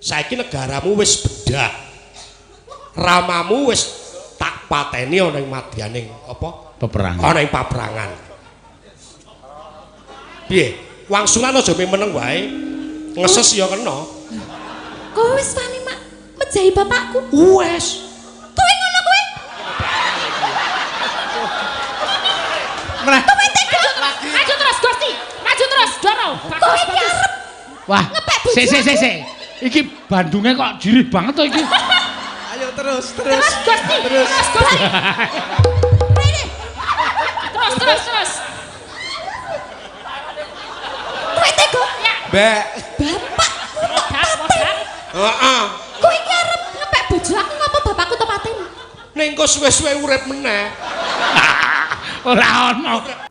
Saiki negaramu wis bedah. Ramamu wis tak pateni ana ing madyaning apa? Peperangan. Ana ing paperangan. Piye? Wangsulan aja meneng wae. Ngeses ya kena. Kowe wis wani mak mejahi bapakku. Wes. Kowe ngono kowe. Kowe tega. Maju terus Gusti. Maju terus, Doro. Kowe iki arep Wah. ngepek bojo. Sik sik sik sik. Iki Bandunge kok jirih banget to iki. Ayo terus, terus. Terus Gusti. Terus. Terus Gusti. Rene. Terus terus terus. Kowe tega. Ya. Mbak. Bapakku tok Modar, pateni. modar. Heeh. Kowe iki arep ngepek bojo aku ngapa bapakku tok pateni? Ning kok suwe-suwe urip meneh. Ora ono.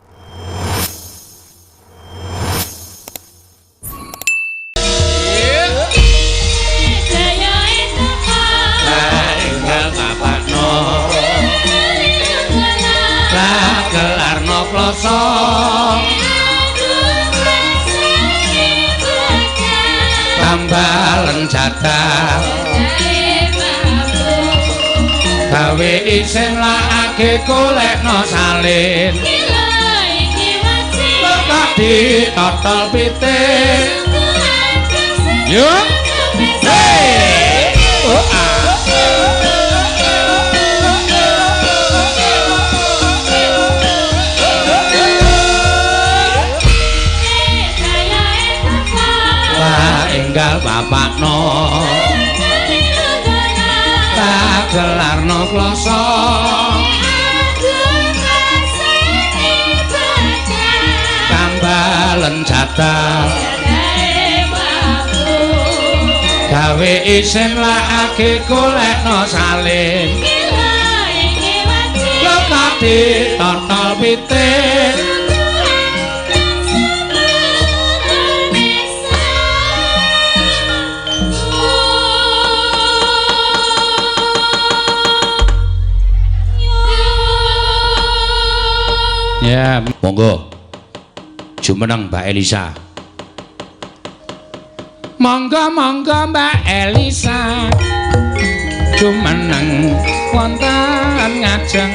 Gelarno kloso tambalen jadal gawe isin lagi golekno salin kok ditotol pitik yuk hey oh ah. Enggal bapakno tak gelarno kloso tambalen jadal gawe isin lagi golekno salin kok ditotol pitik. Ya, monggo. Jumeneng Mbak Elisa. Monggo monggo Mbak Elisa. Jumeneng wonten ngajeng.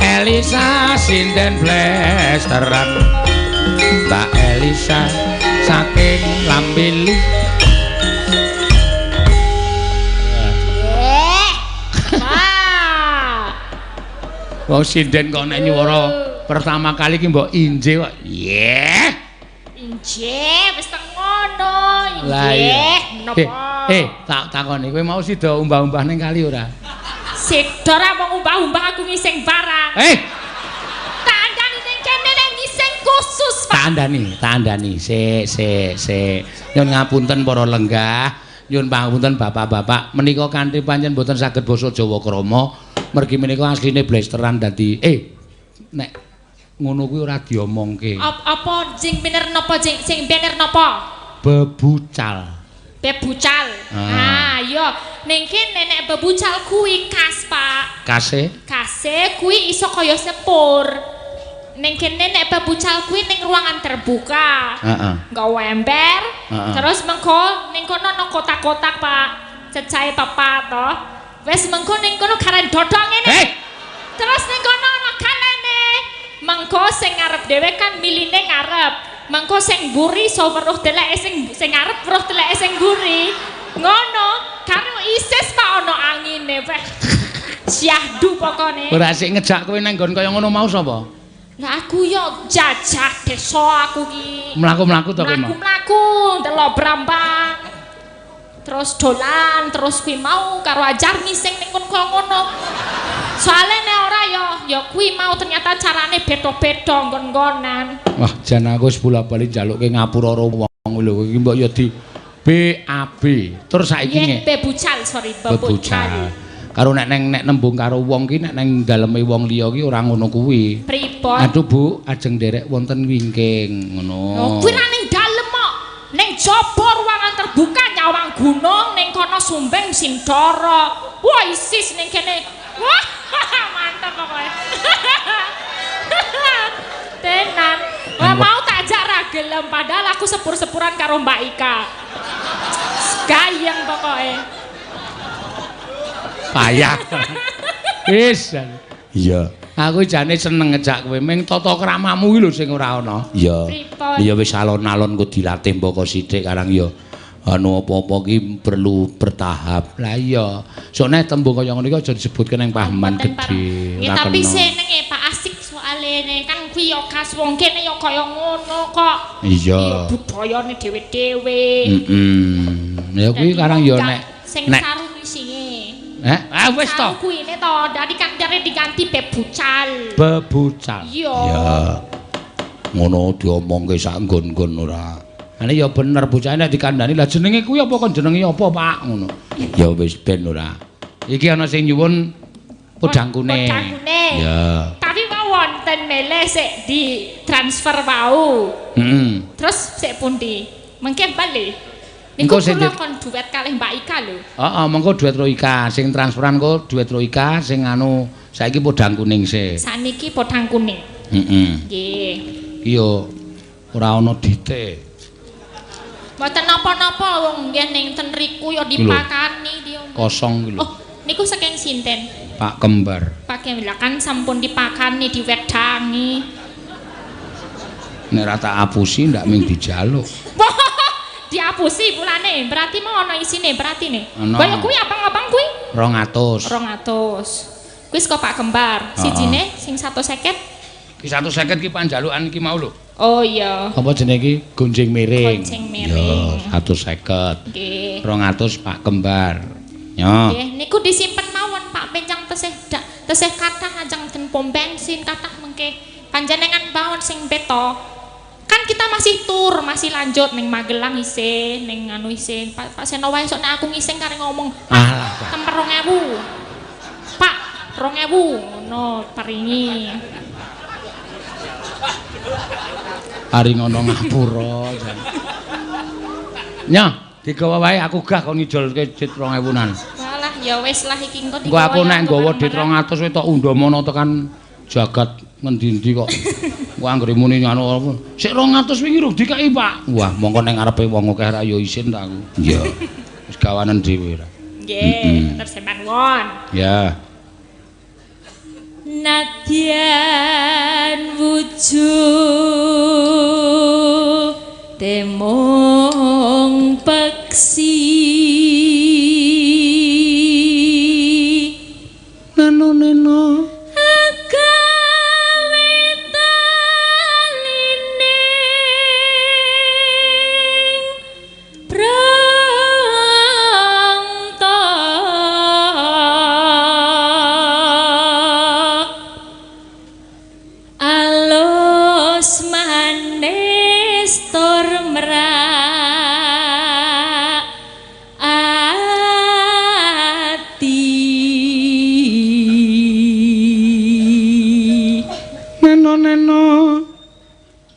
Elisa sinden blesteran. Mbak Elisa saking Lambilu. Wong sinden kok nek nyuwara pertama kali ki mbok inje kok. Yeh. Inje wis teng ngono. Lah iya. Injih, menapa? Tak takoni kowe mau sida umbah-umbah ning kali ora? Sida ora mung umbah-umbah aku ngising barang. Tak andani ning kene nek ngising khusus, Pak. Tak andani, tak andani. Sik, sik, sik. Nyun ngapunten para lenggah, nyun pangapunten bapak-bapak, menika kanthi pancen mboten saged basa Jawa krama. Mergi menika asline blesteran dadi nek ngono kuwi ora diomongke. Apa sing bener napa sing bener napa? Bebucal. Bebucal. Ah, iya. Ning kene nek bebucal kuwi khas, Pak. Kase? Kase kuwi iso kaya sepur. Ning kene nek bebucal kuwi ning ruangan terbuka. Heeh. Nggawa ember. Terus mengko ning kono ana kotak-kotak, Pak. Cecahe papat to. Wes mengko ning kono karen dodong ngene. Hey! Terus ning kono ana kalene. Mengko sing ngarep dhewe kan miline ngarep. Mengko sing mburi iso weruh teleke sing ngarep weruh teleke sing mburi. Ngono, karo isis Pak ana angine. Weh. Syahdu pokone. Ora sik ngejak kowe nang nggon kaya ngono mau sapa? Lah aku yo jajah desa aku ki. Mlaku-mlaku to kowe mau. Mlaku-mlaku ndelok brambang. Terus dolan, terus kuwi mau karo ajar ngising ning kono ngono. Soale nek ora ya ya kuwi mau ternyata carane beda-beda nggon-nggonan. Wah, jan aku wis bola-bali njalukke ngapura karo wong lho iki mbok ya di BAB. Terus saiki nge bebucal, sorry, bebucal. Karo nek neng nek nembung karo wong ki nek neng daleme wong liya ki ora ngono kuwi. Pripun? Aduh Bu, ajeng nderek wonten wingking ngono. Lho kuwi ra ning dalem kok. Ning jaba ruangan terbuka nyawang gunung ning kono sumbeng Sindara. Wah isis ning kene. Wah mantap pokoke. Tenan. Wah mau tak ajak ra gelem padahal aku sepur-sepuran karo Mbak Ika. Gayeng pokoke. Payah. Wis. Iya. Aku jane seneng ngejak kowe ming tata kramamu iki lho sing ora ana. Iya. Pripun? Ya wis alon-alon ku dilatih mboko sithik karang ya anu apa-apa ki perlu bertahap. Lah iya. Sone tembung kaya ngono iki aja disebutke nang pahaman gedhe. Nggih tapi senenge Pak asik soale ne kan kuwi ya khas wong kene ya kaya ngono kok. Iya. Budayane dhewe-dhewe. Heeh. Ya kuwi karang ya nek sing saru isine. Ah wis to. Saru kuwine to, dadi kan jare diganti bebucal. Bebucal. Iya. Ya. Ngono diomongke sak nggon-nggon ora. Ane ya bener bocahe nek dikandani lah jenenge kuwi apa kon jenenge apa Pak ngono. Ya wis ben ora. Iki ana sing nyuwun podang kuning. Podang kuning. Ya. Tapi mau wonten meleh sik ditransfer wau. Heeh. Terus sik pundi? Mengke bali. Niku Engko sing kula kon duet kalih Mbak Ika lho. Heeh, mengko duet karo Ika, sing transferan kok duet karo Ika, sing anu saiki podang kuning sik. Saniki podang kuning. Heeh. Nggih. Iki yo ora ana dite. Mboten napa-napa wong nggih ning ten riku ya dipakani dia. Kosong iki lho. Oh, niku saking sinten? Pak Kembar. Pak Kembar kan sampun dipakani, diwedangi. Nek ora tak apusi ndak ming dijaluk. Diapusi pulane, berarti mau ana isine berarti ne. Ana. Kaya kuwi abang-abang kuwi 200. 200. Kuwi saka Pak Kembar. Sijine sing 150. Ki 150 ki panjalukan ki mau lho. Oh iya. Apa jenenge iki? Gonjing miring. Gonjing miring. Ya, 150. Nggih. 200 Pak Kembar. Ya. Nggih, niku disimpen mawon Pak Pencang tesih tesih kathah ajeng ten pom bensin kathah mengke panjenengan mawon sing beto. Kan kita masih tur, masih lanjut ning Magelang isih, ning anu isih. Pak Seno wae sok nek aku ngising kare ngomong, Alah, Pak. Temper 2000. Pak, 2000 ngono paringi. Ari ngono ngapura jan. Nyah, digawa wae aku gah kon ngijolke dit 2000-an. Walah, ya wis lah iki engko Engko aku nek nggawa digawa dit 200 wis tok undhamana tekan jagat ngendi-endi kok. Ku anggere muni anu apa. Sik 200 wingi rung dikai, Pak. Wah, mongko ning ngarepe wong akeh ra ya isin ta aku. Iya. Wis gawanen dhewe ra. Nggih, terus sampean won. Ya. Nadyan wujud temong peksi neno neno agawe taline prangta alus manis tur merak ati neno neno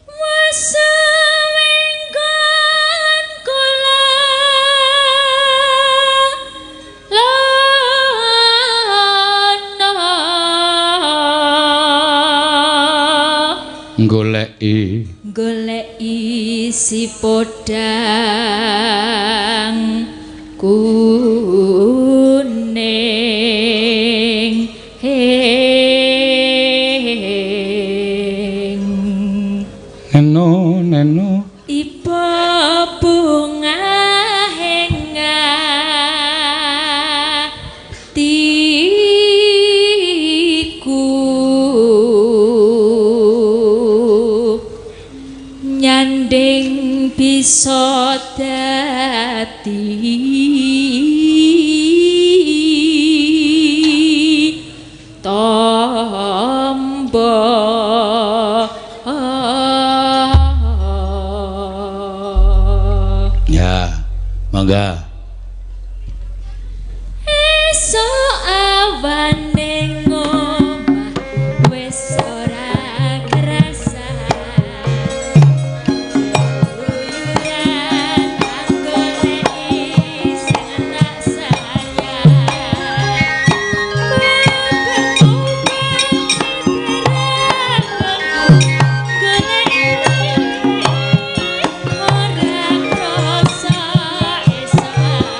wesewenggon kula lana goleki goleki si podang kuning hing neno neno iba bunga atiku nyanding bisa dadi tombo. Ya, mangga. Esuk awane ngomah wis ora kerasa keluyuran goleki sing tak sayang goleki ora krasa esuk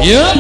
Yuk.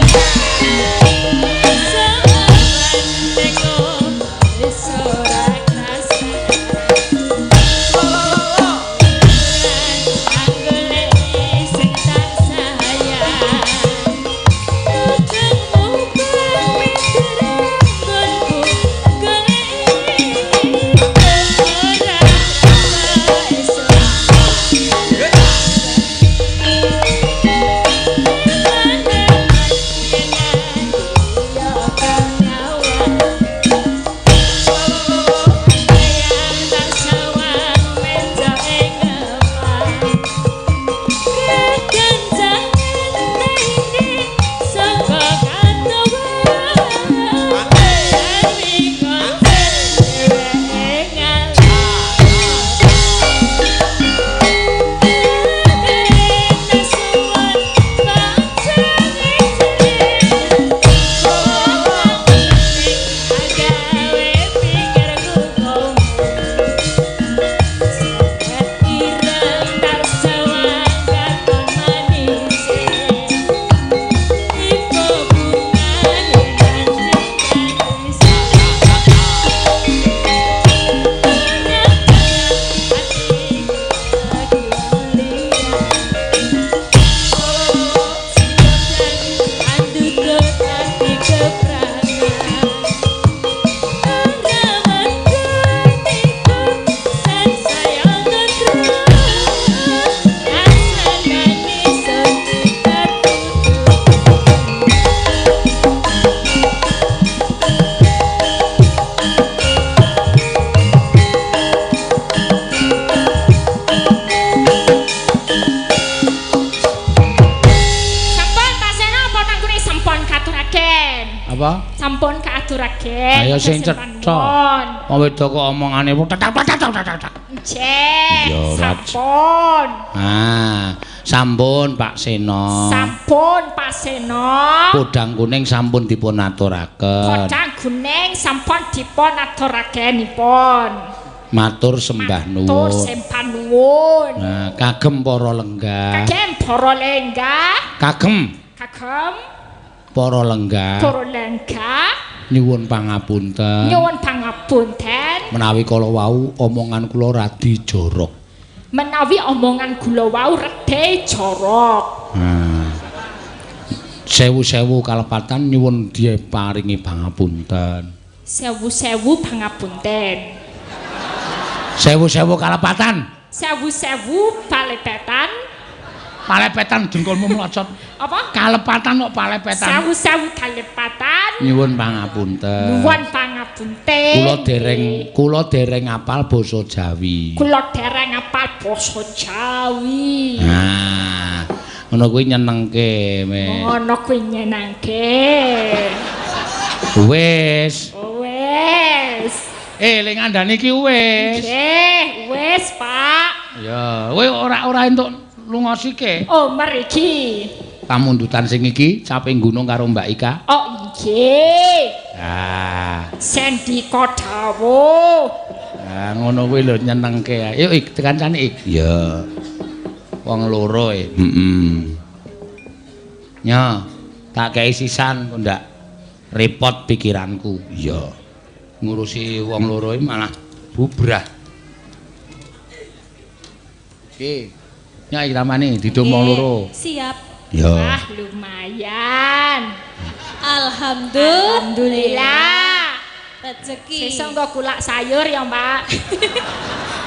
Ayo sing cetha. Wong wedok kok omongane tak tak tak tak tak. Nggih. Sampun. Ah, sampun Pak Seno. Sampun Pak Seno. Podang kuning sampun dipun aturaken. Podang kuning sampun dipun aturakenipun. Matur sembah nuwun. Matur sembah nuwun. Nah, kagem para lenggah. Kagem para lenggah. Kagem. Kagem para lenggah. Para lenggah. Nyuwun pangapunten. Nyuwun pangapunten. Menawi kala wau omongan kula radi jorok. Menawi omongan kula wau radi jorok. Nah. Sewu-sewu kalepatan nyuwun diparingi pangapunten. Sewu-sewu pangapunten. Sewu-sewu kalepatan. Sewu-sewu palepetan. Palepetan dengkulmu mlocot. Apa? Kalepatan kok palepetan. Sewu-sewu kalepatan. Nyuwun pangapunten. Nyuwun pangapunten. Kula dereng apal basa Jawi. Kula dereng apal basa Jawi. Nah, ngono kuwi nyenengke. Ngono kuwi nyenengke. Wis. Wis. Le ngandani iki wis. Nggih, wis, Pak. Ya, kowe ora entuk lunga sike. Oh, mriki. Pamundutan sing iki caping gunung karo Mbak Ika. Oh, nggih. Ah, sendika dawuh. Ah, ngono kuwi lho nyenengke. Ayo ik dikancani ik. Ya. Wong loro e. Heeh. Nya, tak kei sisan kok ndak repot pikiranku. Iya. Ngurusi wong loro iki malah bubrah. Oke. Nya iki tamane didum wong loro. Siap. Ya. Wah, lumayan. Alhamdulillah. Rezeki. Sesuk nggo kulak sayur ya, Mbak.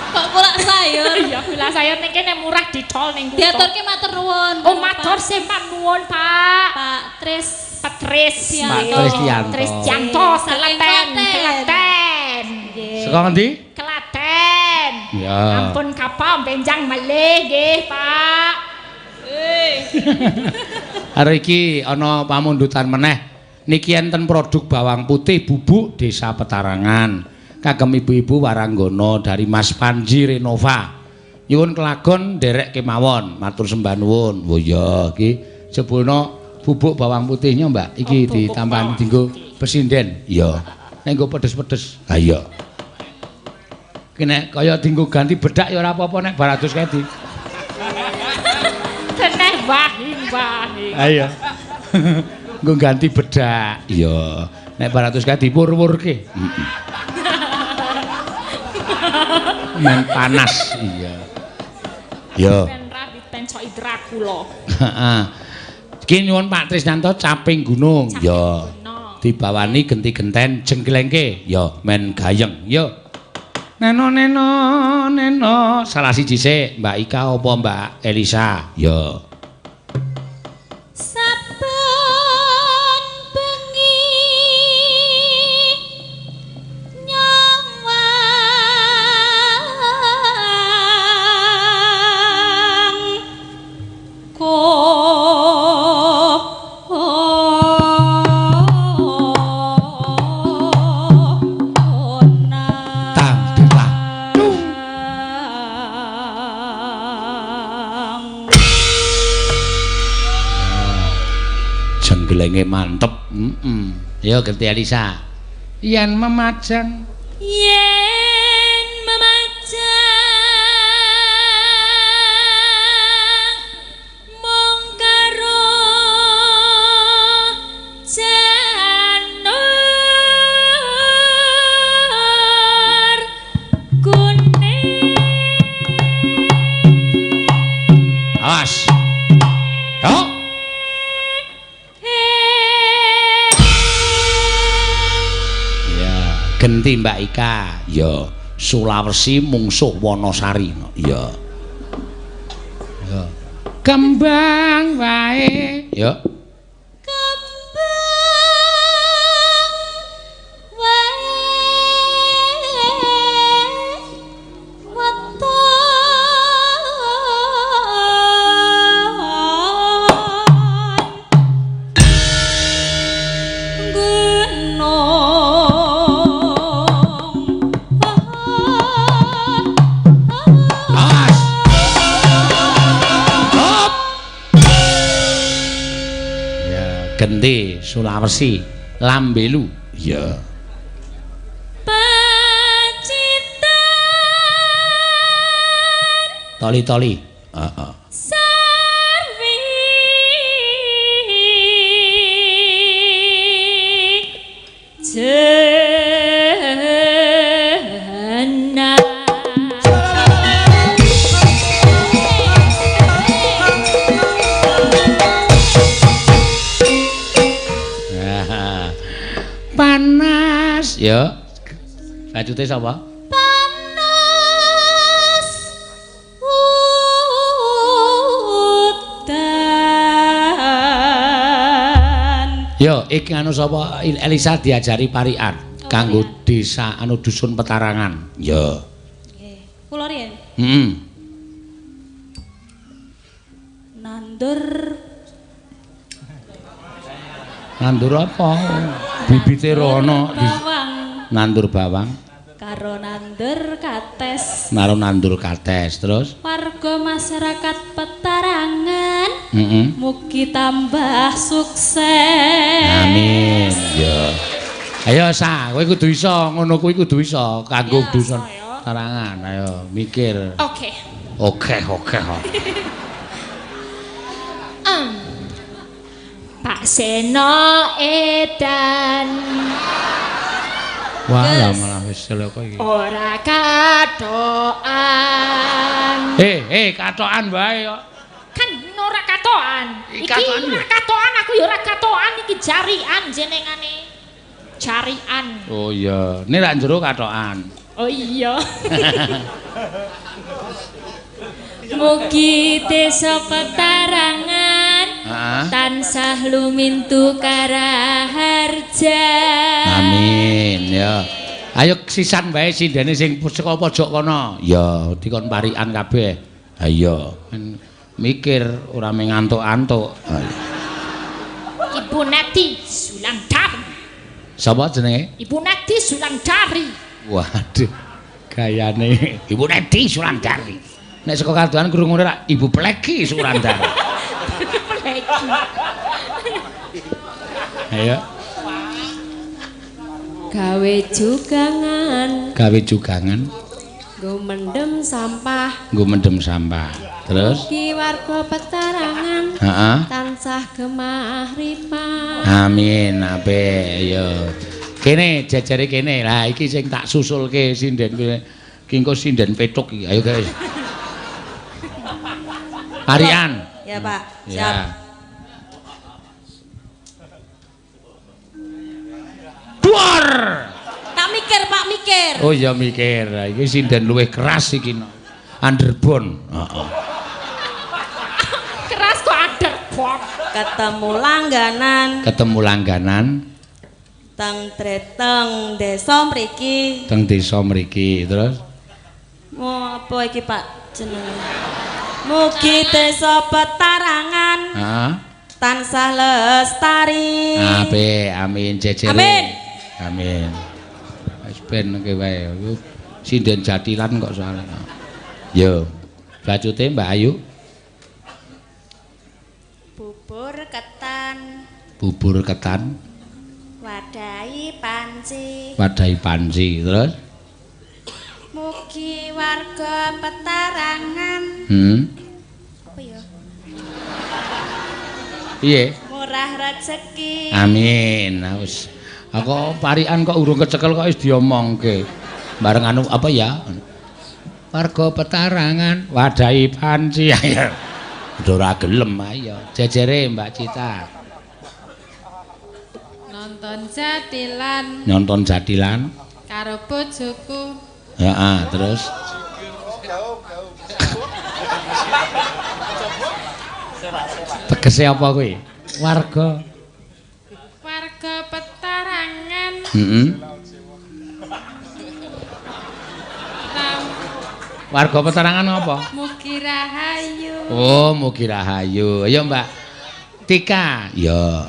Kok kulak sayur? Ya kulak sayur ning kene murah didol ning kutha. Diaturke matur nuwun. Oh, matur sembah nuwun, Pak. Pak Tris. Patris. Pak Tristianto. Tristianto Klaten. Klaten. Saka ngendi? Klaten. Ya. Ampun kapal benjang melih nggih, Pak. Hari iki ana pamundutan meneh. Niki enten produk bawang putih bubuk Desa Petarangan. Kagem ibu-ibu Waranggana dari Mas Panji Renova. Nyuwun kelagon nderek kemawon, matur sembah nuwun. Oh iya iki jebulna bubuk bawang putihnya, Mbak. Iki Oh, ditambani dinggo pesinden. Iya. Nek nggo pedes-pedes. Ha iya. Ki nek kaya dinggo ganti bedak ya ora apa-apa nek baratus kae di. Teneh wahing-wahing. Ha iya. Nggo ganti bedak. Iya. Nek 400 kae dipur-purke. Heeh. Men panas. Iya. Yo. Ben ra dipencoki Dracula. Heeh. Iki nyuwun Pak Trisnanto caping gunung. Ya. Dibawani genti-genten jengglengke. Ya, men gayeng. Yo. Neno neno neno. Salah siji sik, Mbak Ika apa Mbak Elisa? Ya. Saben bengi nyawang Jengglenge mantep. Heeh. Yo ganti Elisa. Yen memajang, yen memajang mung karo janur kuning. Awas. Yo. Genti Mbak Ika. Ya, Sulawesi mungsuh Wonosari. Ya. Ya. Kembang wae. Ya. Kembang wae weton gunung. Awas. Hop. Ya, genti Sulawesi Lambelu. Ya. Pacitan Toli-toli. Heeh. Sarwi jena. Panas. Ya. Bajute sapa? Panas udan. Yo, iki anu sapa Elisa diajari parikan kanggo desa anu dusun Petarangan. Ya. Nggih. Kula riyen Heeh. nandur Nandur apa? Bibite rono bawang nandur bawang, karo nandur kates. Karo nandur kates terus. Warga masyarakat Petarangan Heeh. mugi tambah sukses. Amin. Ya. Ayo Sa, kowe kudu iso ngono kuwi kudu iso kanggo Ya, dusun iso, ya. Petarangan. Ayo mikir. Oke. Oke, oke. Pak Seno edan Wah, lah malah wis celaka iki. ora katokan. Eh, katokan wae kok. Kan ora katokan. Iki Iki katokan ora katokan, aku ya ora katokan iki jarian jenengane. Jarian. Oh iya, ini rak jero katokan. Oh iya. Mugi desa Petarangan Heeh. tansah lumintu karaharja. Amin ya. Ayo sisan wae sindene sing saka pojok kono. Ya, dikon parikan kabeh. Ha iya, mikir ora mung ngantuk-antuk. Ibu Neti Sulandari. Sapa jenenge? Ibu Neti Sulandari. Waduh, gayane Ibu Neti Sulandari. Nek saka kadohan krungune rak Ibu Pleki Sulandari. Pleki. Ayo, Gawe jugangan, gawe jugangan, nggo mendem sampah. nggo mendem sampah. Terus, Mugi warga Petarangan heeh. tansah Tansah gemah ripah. Amin, apik ya. Kene jejere kene. Lah iki sing tak susulke sinden kuwi. Ki engko sinden petuk iki. Ayo guys. Parian. Ya, Pak. Siap. Ya. Duar. Tak mikir, Pak, mikir. Oh iya mikir. Iki sinden luwih keras iki. Underbone. Heeh. Keras kok underbone. Ketemu langganan. Ketemu langganan. Teng treteng desa mriki. Teng desa mriki. Terus mau apa iki, Pak, jenenge? Mugi desa Petarangan. Heeh. Tansah lestari. Apik, amin jejere. Amin. Amin. Wis ben ke wae. Sinden jatilan kok soalnya. Yo. Bacute Mbak Ayu. Bubur ketan. Bubur ketan. Wadahi panci. Wadahi panci. Terus mugi warga Petarangan. Apa ya? Piye? Murah rezeki. Amin. Nah, wis. Aku parikan kok urung kecekel kok wis diomongke. Bareng anu apa ya? Warga Petarangan wadahi panci. Ayo. Ora gelem ayo. Jejere Mbak Cita. Nonton jatilan. Nonton jatilan karo bojoku. Heeh, terus tegese apa kuwi? Warga Petarangan. Heeh. Warga Petarangan apa? Mugi rahayu. Oh, mugi rahayu. Ayo Mbak Tika. Ya.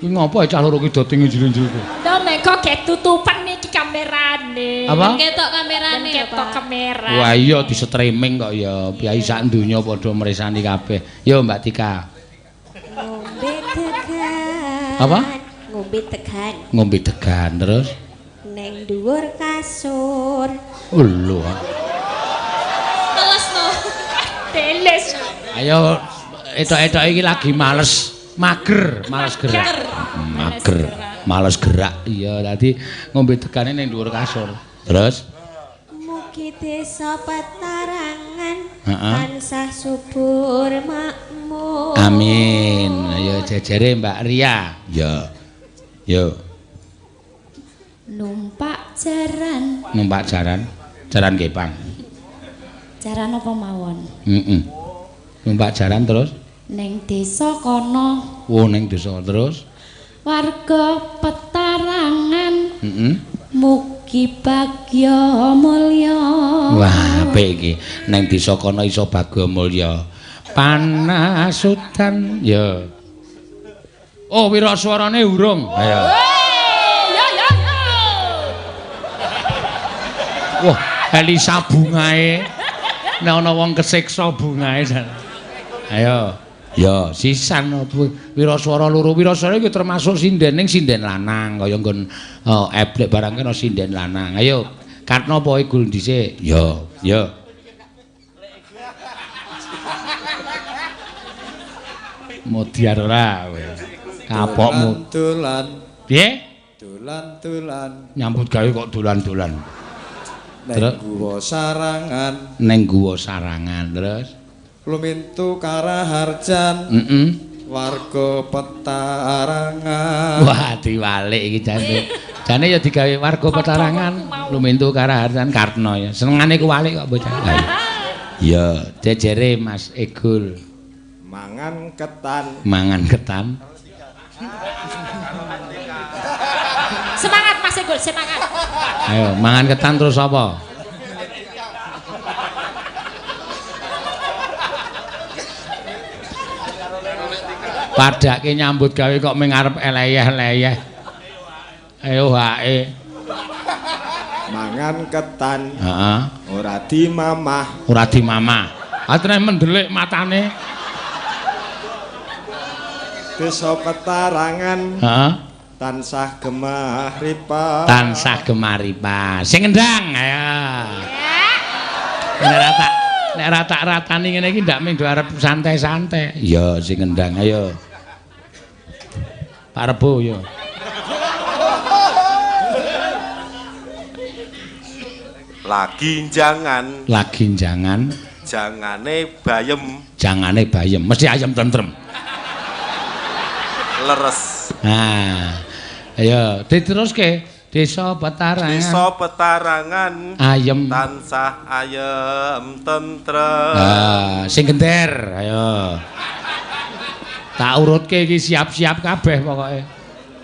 Iki ngopo cah loro ki do tingi jero-jero ku? Lho nek kok ketutupan niki kamerane. Apa? Ketok kamerane ya, Ketok kamera. Wah iya di streaming kok ya. Piyai sak donya padha mresani kabeh. Yo Mbak Tika. Ngombe degan. Apa? Ngombe degan. Ngombe degan terus neng dhuwur kasur. Oh lho. Teles no. Teles. Ayo etok-etok iki lagi males. Mager, males gerak. Mager, males gerak. Iya, tadi ngombe degane ning dhuwur kasur. Terus mugi desa Petarangan tansah subur makmur. Amin. Ayo jejere Mbak Ria. Ya. Yo. Numpak jaran. Numpak jaran. Jaran kepang. Jaran apa mawon? Heeh. Numpak jaran terus neng desa kono. Oh, neng desa terus warga Petarangan. Heeh. Mugi bagya mulya. Wah, apik iki. Neng desa kono iso bagya mulya. Panasudan ya. Oh, wiraswarane urung. Ayo. Ya ya ya. Wah, Elisa bungae. Nek ana wong kesiksa bungae. Ayo. Ya, sisan wiraswara loro. Wiraswara iki termasuk sinden ning sinden lanang kaya nggon eblek barang kena sinden lanang. Ayo, Kartno apa Igul dhisik? Ya, ya. Modiar ora kowe. Kapokmu. Dolan. Piye? Dolan-dolan. Nyambut gawe kok dolan-dolan. Neng guwa sarangan. Neng guwa sarangan terus lumintu Karaharjan. Warga Petarangan. Wah, diwalik iki jane. Jane ya digawe warga Petarangan, lumintu Karaharjan Kartno ya. Senengane kuwalik kok bocah. Ya, jejere Mas Egul. Mangan ketan. Mangan ketan. Semangat Mas Egul, semangat. Ayo, mangan ketan terus apa? Padake nyambut gawe kok ming arep eleyeh-leyeh. Ayo hae. Mangan ketan. Heeh. Ora dimamah. Ora dimamah. Atene mendelik matane. Desa Petarangan. Heeh. Tansah gemah ripah. Tansah gemah ripah. Sing ngendang ayo. Nek rata-ratani ngene iki ndak mung arep santai-santai. Iya, sing ngendang ayo. Pak Rebo yo. Lagi jangan. Lagi jangan. Jangane bayem. Jangane bayem, mesti ayam tentrem. Leres. Nah. Ayo, diteruske. Desa Petarangan. Desa Petarangan. Ayem tansah ayem tentrem. Ah, sing gender, ayo. Tak urutke iki siap-siap kabeh pokoke.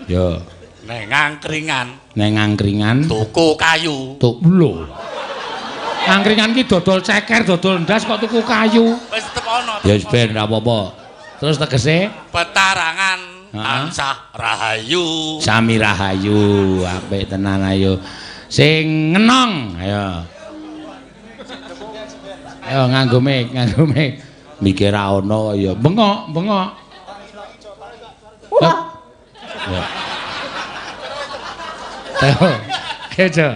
Yo. Neng angkringan. Neng angkringan. Tuku kayu. Tuku lho. Angkringan ki dodol ceker, dodol ndas kok tuku kayu. Wis tetep ana. Ya wis ben ora apa-apa. Terus tegese Petarangan tansah rahayu. Sami rahayu, apik tenan ayo. Sing ngenong, ayo. Ayo nganggo mic, nganggo mic. Mikir ra ono ya bengok, bengok. Wah. Ya. Ayo, ayo.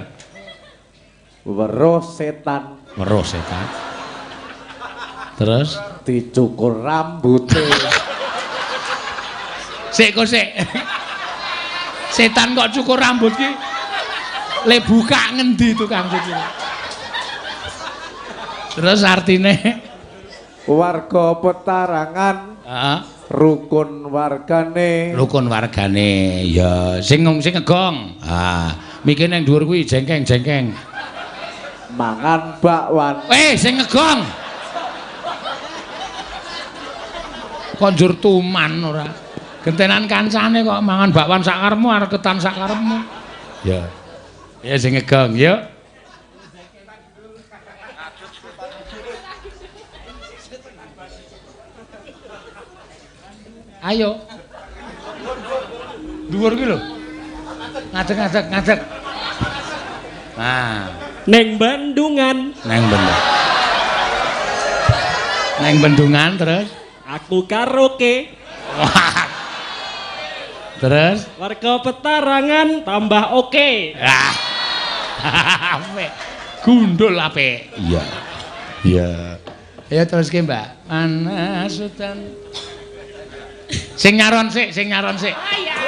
Weruh setan. Weruh setan. Terus dicukur rambute. Sik kok sik. Setan kok cukur rambut ki? Le buka ngendi tukang cukur? Terus artine warga Petarangan. Heeh. Rukun wargane. Rukun wargane. Ya sing sing ngegong. Ah, mikir nang dhuwur kuwi jengkeng-jengkeng. Mangan bakwan. Sing ngegong. Kok njur tuman ora? Gentenan kancane kok mangan bakwan sakarepmu arep ketan sakarepmu. Ya. Ya sing ngegong, yuk. Ayo. Dhuwur ki lho. Ngadeg-ngadeg, ngadeg. Nah, neng bendungan. Neng bendungan. Neng bendungan terus aku karaoke. Wah. Terus warga Petarangan tambah oke. Ah. Apik. Gundul apik. Iya. Iya. Ayo teruske, Mbak. Panas udan. Sing nyaron sik, sing nyaron sik. Iya.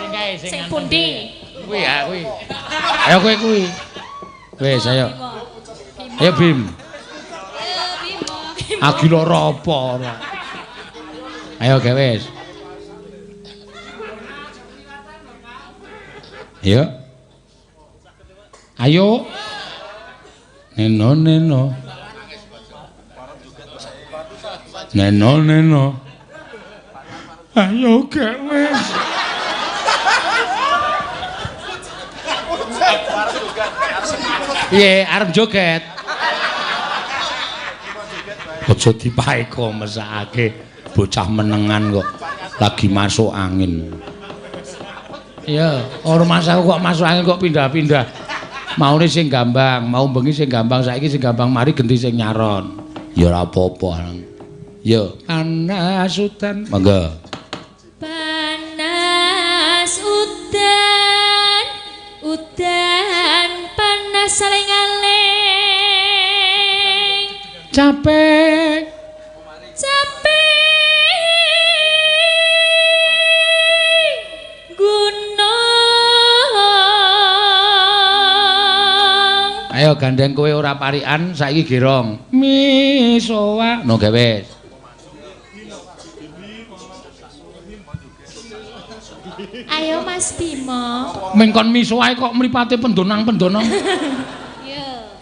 Sing kae sing pundi? Kuwi ya, kuwi. Ayo kowe kuwi. Wis, ayo. Ayo Bim. Agi lara apa ora. Ayo gawe wis. Ayo. Ayo. Neno neno. Neno neno. Ayo gawe wis. Piye arep joget? Aja dipaeka mesakake bocah menengan kok lagi masuk angin. Iya, ora masaku kok masuk angin kok pindah-pindah. Maune sing gambang, mau bengi sing gambang, saiki sing gambang mari genti sing nyaron. Ya ora apa-apa. Yo, panas udan. Monggo. Panas udan, udan panas saling-aling. Capek. Capek gunung. Ayo gandeng kowe ora parikan saiki gerong. Misowa. No gawe. Ayo Mas Bimo. Mengkon misowae kok mripate pendonang-pendonong.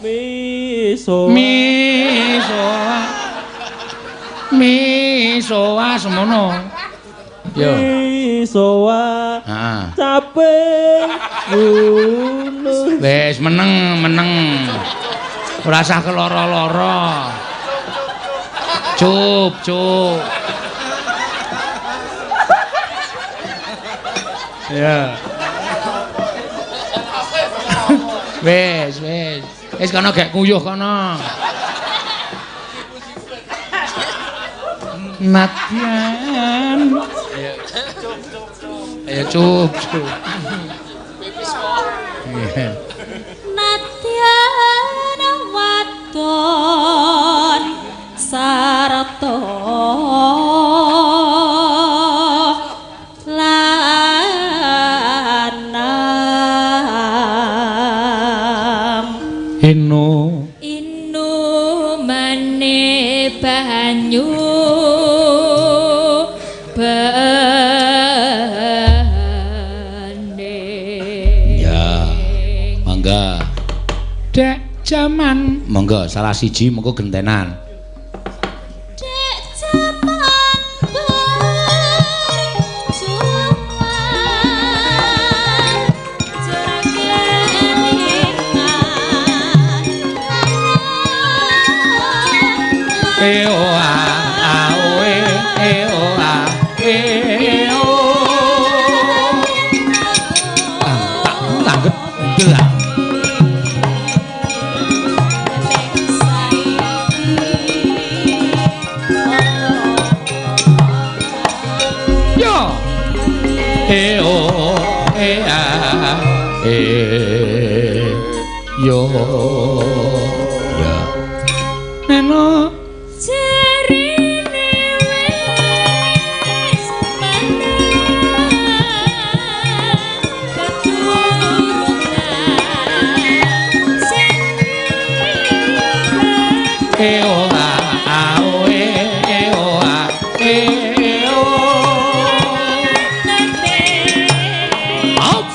Misowa. Misowa. Misowa semono. Yo. Misowa. Heeh. Capek gunung. Wis meneng, meneng. Ora usah keloro-loro. Cup, cup. Ya. Wis, wis. Wis kono gek nguyuh kono. Nadyan. Ayo. Ayo cup, cup. Nadyan wadon Sarta lanang Eno inumane banyu bening. Ya, mangga. Dek jaman, monggo salah siji mengko gentenan. Dek jaman berjuang jurang kelingan. E o a a o e e o a e o. Ah, tak tangget delak. Yo. E o e a e yo. Ya. Neno Jarine wis menang keturunan sing E o a a o e e o a e o. Au.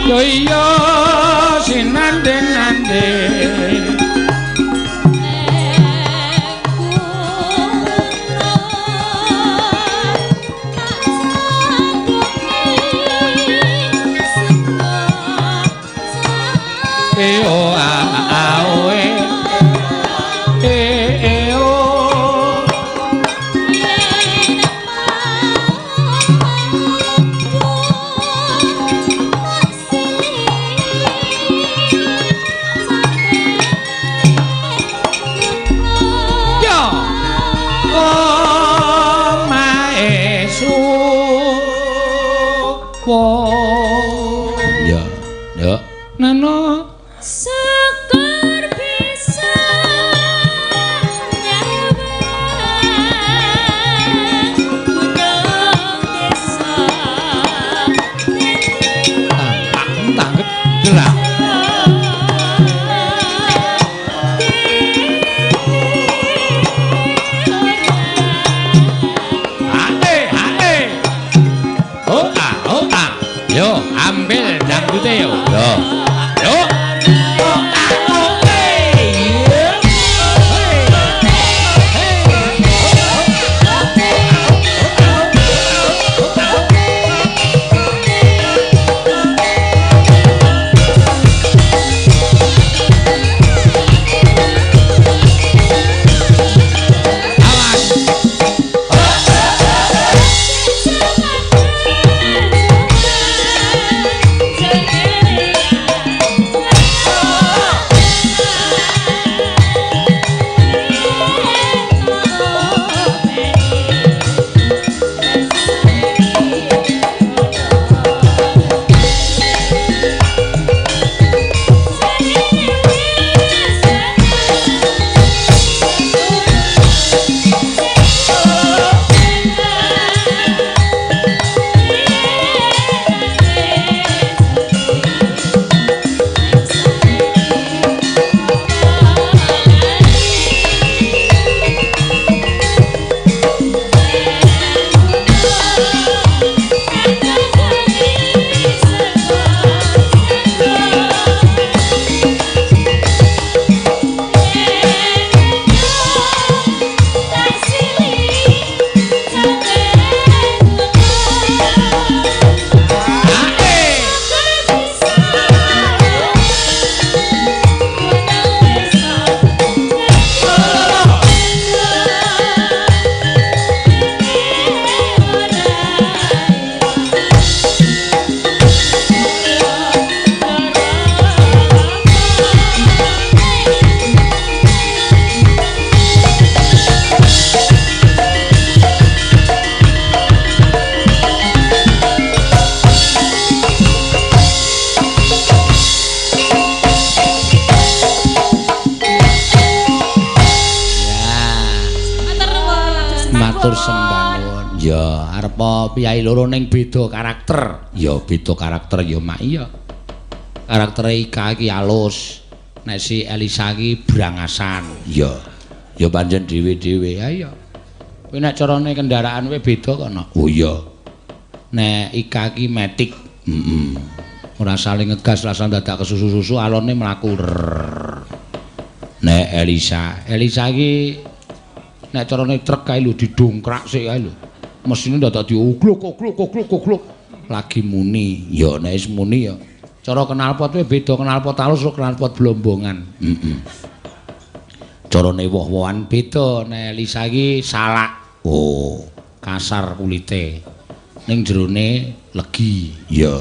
Yo iya sinande-nande. E o a a o e e e o. Yo. Omahe suwa. Ya, ya. Nano Syukur bisa nyawang gunung desa tak tangget gerak. Hae, hae. Oh a, oh a. Yo, ambil dangdute yo. Yo. Yo. Oh a, oh e. Awas. Jarine Matur sembah nuwun. Ya, arepa piyayi loro ning beda karakter. Ya beda karakter ya mak iya. Karaktere Ika iki alus. Nek si Elisa iki brangasan. Ya. Ya pancen dhewe-dhewe. Ha iya. Kowe nek carane kendaraan kowe beda kok no. Oh iya. Nek Ika iki matic. Heeh. Ora saling ngegas, rasa dadak kesusu-susu alone mlaku. Nek Elisa, Elisa iki nek carane truk kae lho didongkrak sik kae lho. Mesine dadak dioglok oglok oglok oglok lagi muni. Ya nek wis muni ya. Cara knalpot kuwi beda knalpot alus karo knalpot blombongan. Heeh. Carane woh-wohan beda. Nek Elisa iki salak. Oh, kasar kulite. Ning jerone legi. Ya.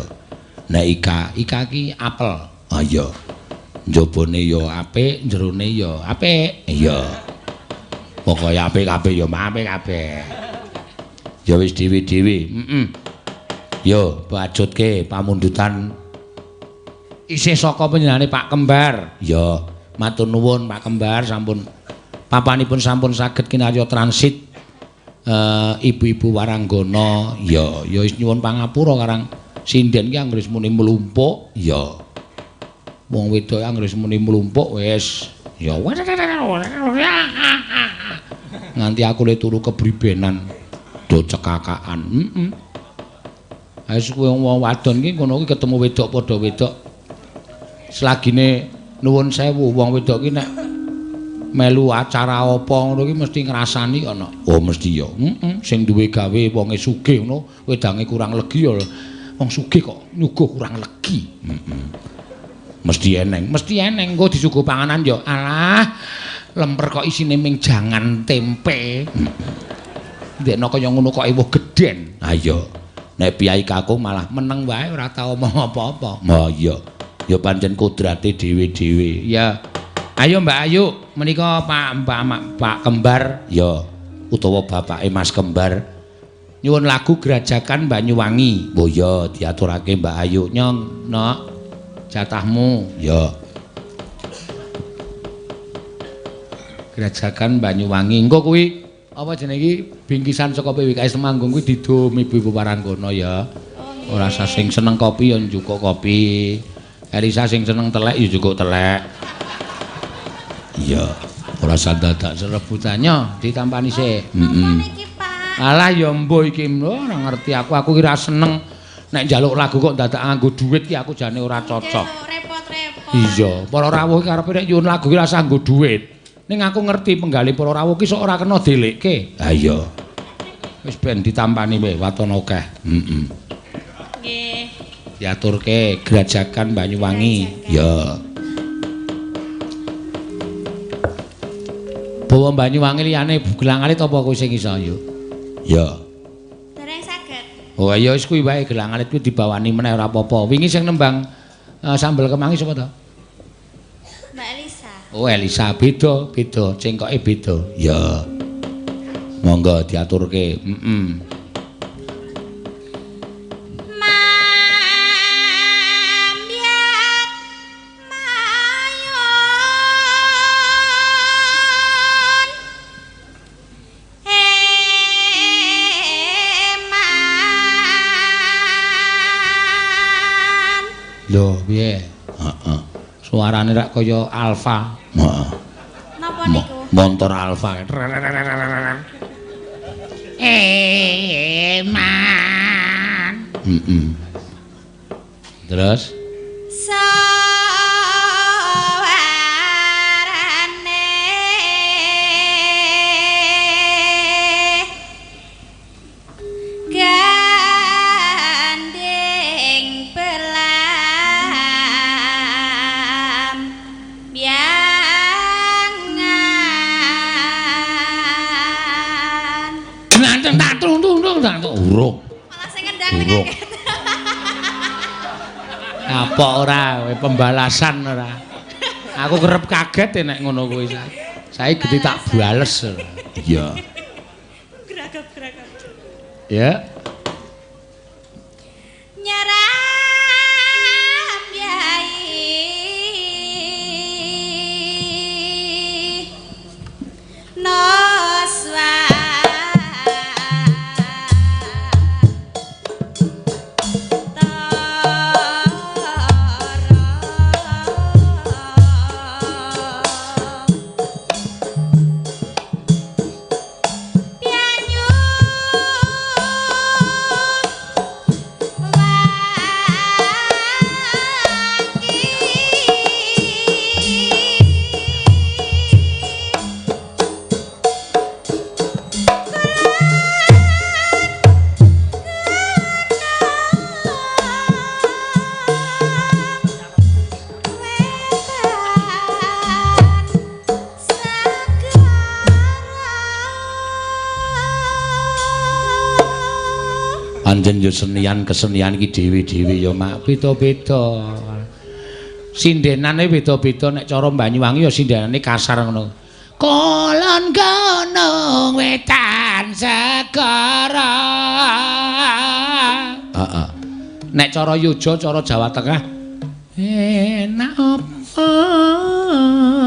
Nek Ika, Ika iki apel. Ah iya. Njabane ya apik, jerone ya apik. Iya. Pokoke apik kabeh ya apik kabeh. Ya wis dhewe-dhewe. Heeh. Yo bajutke pamundutan isih saka panjenengane Pak Kembar. Ya, matur nuwun Pak Kembar sampun papanipun sampun saged kinarya transit ibu-ibu waranggana. Ya, ya wis nyuwun pangapura karang sinden ki anggere muni mlumpuk. Ya. Wong wedok anggere muni mlumpuk wis ya nganti aku le turu kebribenan do cekakaan. Heeh. Wis kuwi wong wadon ki ngono ki ketemu wedok padha wedok. Selagine nuwun sewu wong wedok ki nek melu acara apa ngono ki mesti ngrasani ana. Oh mesti ya. Heeh. Sing duwe gawe wonge sugih ngono, wedange kurang legi ya. Wong sugih kok nyuguh kurang legi. Heeh. Mesti eneng, mesti eneng engko disuguh panganan ya. Alah, lemper kok isine ming jangan tempe. Ndekno kaya ngono kok ewuh gedhen. Ha iya. Nek piyai kakung malah meneng wae ora tau omong apa-apa. Ha iya. Ya pancen kodrate dhewe-dhewe. Ya. Ayo Mbak Ayu, menika Pak Pak Kembar ya utawa bapake Mas Kembar. Nyuwun lagu Grajagan Banyuwangi. Oh iya, diaturake Mbak Ayu. Nyong, nok. Jatahmu ya. Grajagan Banyuwangi. Engko kuwi apa jenenge iki bingkisan saka PWKS Temanggung kuwi didum ibu-ibu waranggana ya. Ora usah sing seneng kopi ya njukuk kopi. Elisa sing seneng telek ya njukuk telek. Iya, ora usah dadak serebutannya ditampani sik. Heeh. Alah ya mbuh iki ora ngerti aku, aku ki ra seneng nek njaluk lagu kok dadak nganggo dhuwit ki aku jane ora cocok. Repot-repot. Iya, para rawuh iki karepe nek nyuwun lagu ki ora nganggo dhuwit. Ning aku ngerti penggalih para rawuh ki sok ora kena delekke. Ha iya. Wis ben ditampani wae waton akeh. Heeh. Nggih. Diaturke Grajagan Banyuwangi. Ya. Bawa Banyuwangi liyane Gelang Alit apa kowe sing iso yo? Ya. Dereng saged. Oh ya wis kuwi wae Gelang Alit kuwi dibawani meneh ora apa-apa. Wingi sing nembang sambel kemangi sapa to? Mbak Elisa. Oh Elisa beda, beda, cengkoke beda. Ya. Monggo diaturke. Heeh. Mambyat mayon eman. Lho, piye? Heeh. Suarane rak kaya Alfa. Heeh. Napa niku? Montor Alfa. Eman. Heeh. Terus sawarane gandeng belam biangan. Nanteng tak tung tung tung tak urung. Malah sing ngendang ning kaget. Apa ora kowe pembalasan ora. Aku kerep kaget nek ngono kuwi. Saiki gede tak bales. Iya. Geragap-geragap. Ya. Nyeram yai noswara. Ya senian kesenian iki dhewe-dhewe ya Mak, beda-beda. Sindenane beda-beda, nek cara Banyuwangi ya sindenane kasar ngono. Kulon gunung wetan segara. Heeh. Nek cara Yojo, cara Jawa Tengah enak apa?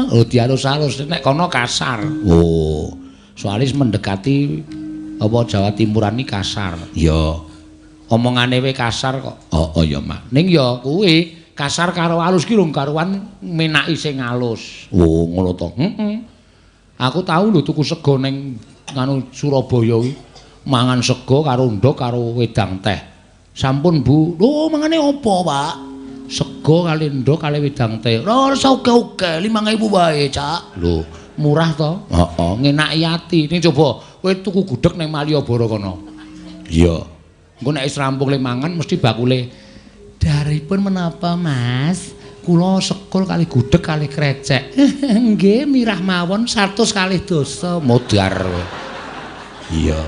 Oh, dialus-alus, nek kono kasar. Oh, soalnya mendekati apa Jawa Timuran iki kasar. Ya. Omongane we kasar kok. Oh, oh ya, Mak. Ning ya kuwi kasar karo alus ki rung karuan menaki sing alus. Oh, ngono to. Heeh. Aku tau lho tuku sego ning nganu Surabaya kuwi. Mangan sego karo ndhog karo wedang teh. Sampun, Bu. Lho, mangane apa, Pak? Sego kali ndhog kali wedang teh. Ora usah oke-oke, 5.000 wae, Cak. Lho, murah to? Heeh, ngenaki ati. Ning coba kowe tuku gudeg ning Malioboro kono. Iya. Engko nek wis rampung le mangan mesti bakule. Daripun menapa, Mas? Kula sekul kali gudeg kali krecek. Nggih, mirah mawon 102 dosa modar. Iya.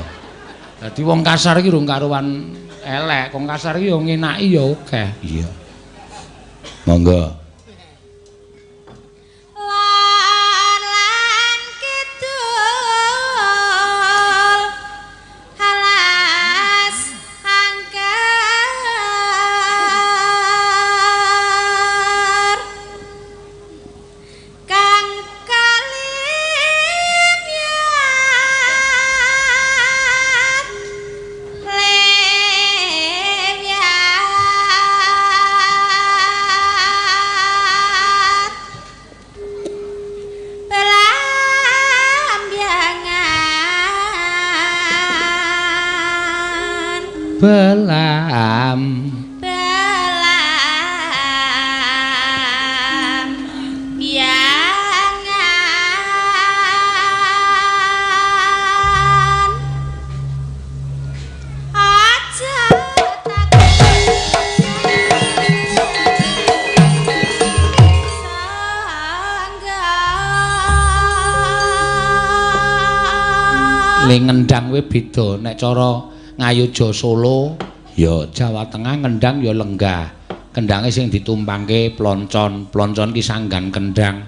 Dadi wong kasar iki rung karuan elek, wong kasar iki ya ngenaki ya akeh. Iya. Monggo. Lan kidul alas angker kang kalimyat lemyat Belambiangan Belam belam biangan aja Le ngendang kuwi beda nek cara Ngayogya Solo ya Jawa Tengah ngendang ya lenggah. Kendhange sing ditumpangke ploncon, ploncon ki sanggan kendhang.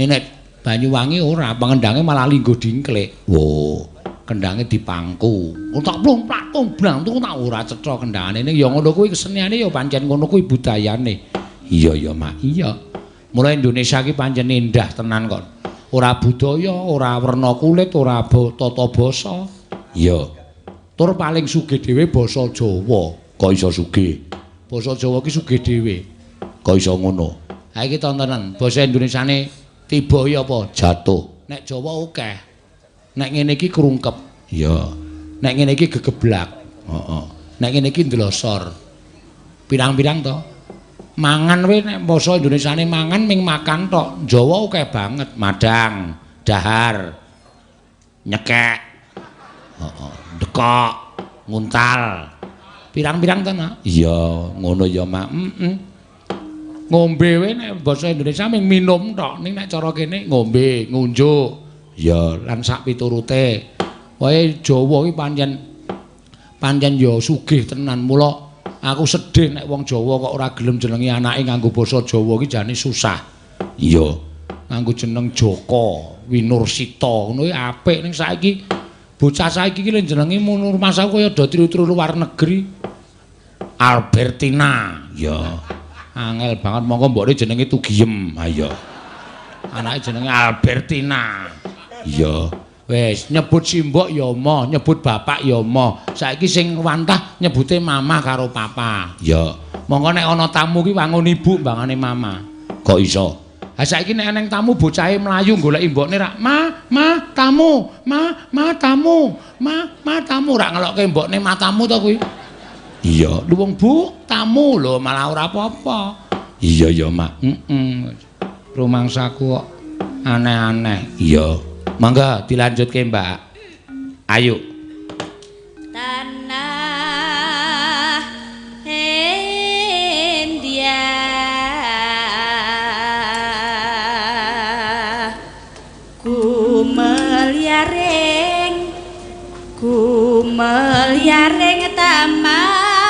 Nek nek Banyuwangi ora, pengendhange malah linggo dingklik. Wo, kendhange dipangku. Tak plung platung blang tuku tak ora cetha kendhangane. Ning ya ngono kuwi keseniane ya pancen ngono kuwi budayane. Iya ya, Mak. Iya. Mula Indonesia ki pancen indah tenan kok. Ora budaya, ora werna kulit, ora tata basa. Iya. Tur paling sugih dhewe basa Jawa. Kok iso sugih? Basa Jawa ki sugih dhewe. Kok iso ngono? Ha iki tontonan, basa Indonesiane tiba ya apa? Jatuh. Nek Jawa akeh. Nek ngene iki krungkep. Iya. Nek ngene iki gegeblak. Heeh. Nek ngene iki ndlosor. Pirang-pirang to? Mangan we nek basa Indonesiane mangan ming makan tok. Jawa akeh banget, madang, dahar, nyekek. Heeh, dekok, nguntal. Pirang-pirang to, Nak? Iya, ngono ya, Mak. Heeh. Ngombe we nek basa Indonesia ming minum tok. Ning nek cara kene ngombe, ngunjuk. Ya, lan sak piturute. Wae Jawa iki pancen ya sugih tenan. Mula aku sedih nek wong Jawa kok ora gelem jenengi anake nganggo basa Jawa iki jane susah. Iya, nganggo jeneng Joko, Winursita ngono iki apik ning saiki bocah saiki iki lho jenenge ngono rumasaku kaya do tiru-tiru luar negeri. Albertina. Ya. Angel banget mongko mbokne jenenge Tugiem. Ha iya. Anake jenenge Albertina. Iya. Wis nyebut simbok ya moh, nyebut bapak ya moh. Saiki sing wantah nyebute mama karo papa. Ya. Mongko nek ana tamu ki wangun ibu mbangane mama. Kok iso? Ha saiki nek eneng tamu bocahe mlayu goleki mbokne rak, "Ma, ma, tamu, ma, ma, tamu, ma, ma, tamu." Rak ngelokke mbokne matamu to kuwi. Iya, lho wong Bu, tamu lho malah ora apa-apa. Iya ya, Mak. Heeh. Rumangsaku kok aneh-aneh. Iya. Mangga dilanjutke, Mbak. Ayo. Tanah India kumelyaring taman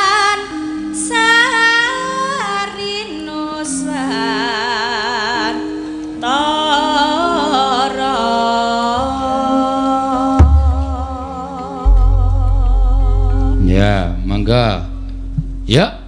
Ya.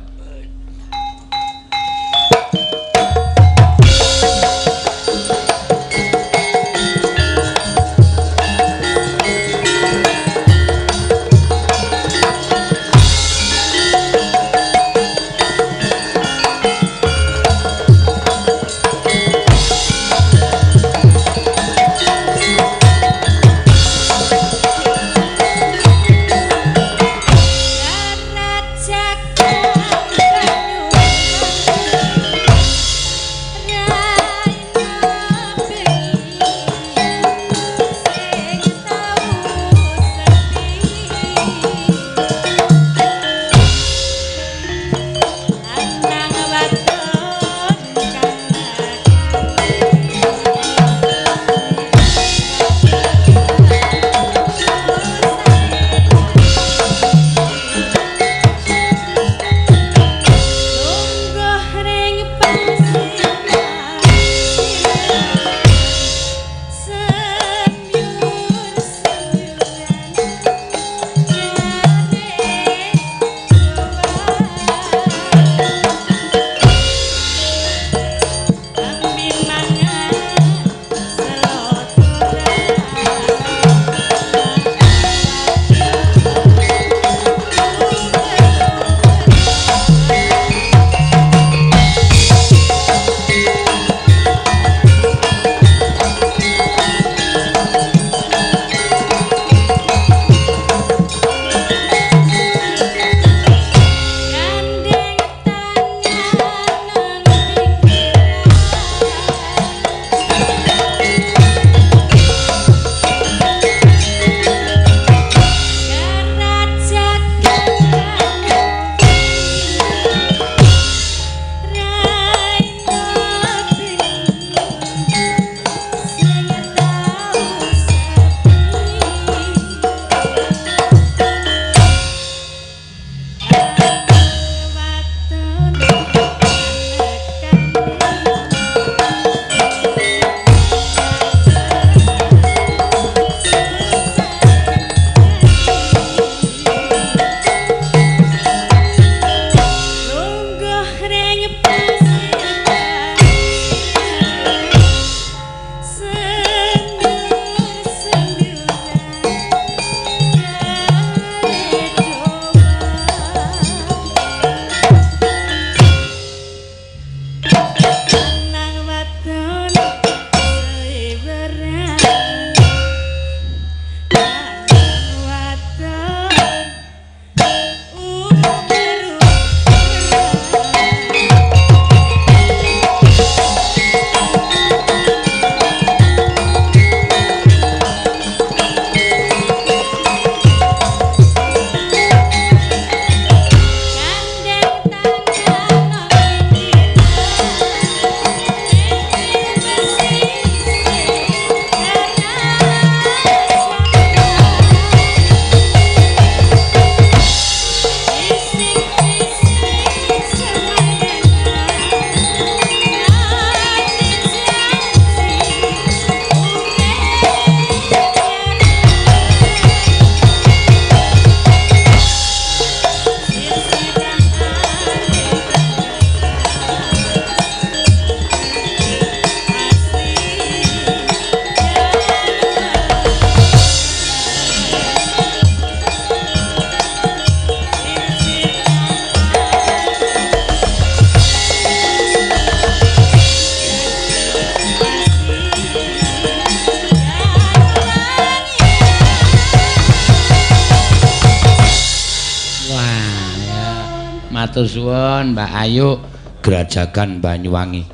Matur suwun Mbak Ayu Grajagan Banyuwangi.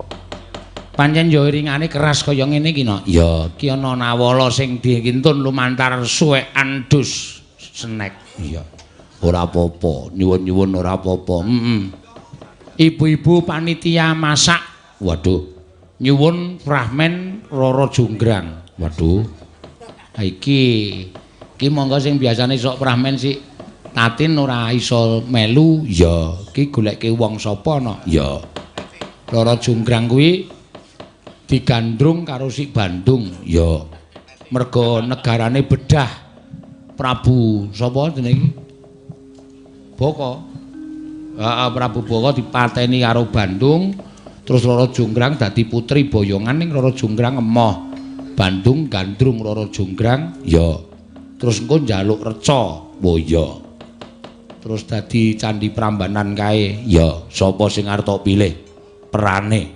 Pancen yo iringane keras kaya ngene iki no. Ya, iki ana nawala sing dikintun lumantar suwekan dus snack. Iya. Ora apa-apa, nyuwun-nyuwun ora apa-apa. Heeh. Ibu-ibu panitia masak. Waduh. Nyuwun fragmen Roro Jonggrang. Waduh. Ha iki iki monggo sing biasane sok fragmen sik Tatin ora iso melu, ya iki goleke wong sapa no? Ya. Roro Jonggrang kuwi digandrung karo si Bandung, ya. Merga negarane bedah Prabu sapa jenenge iki? Boko. Heeh, Prabu Baka dipateni karo Bandung, terus Roro Jonggrang dadi putri boyongan ning Roro Jonggrang emoh. Bandung gandrung Roro Jonggrang, ya. Terus engko njaluk reca, oh iya. Terus dadi Candi Prambanan kae, ya. Sapa sing arep tok pilih perane?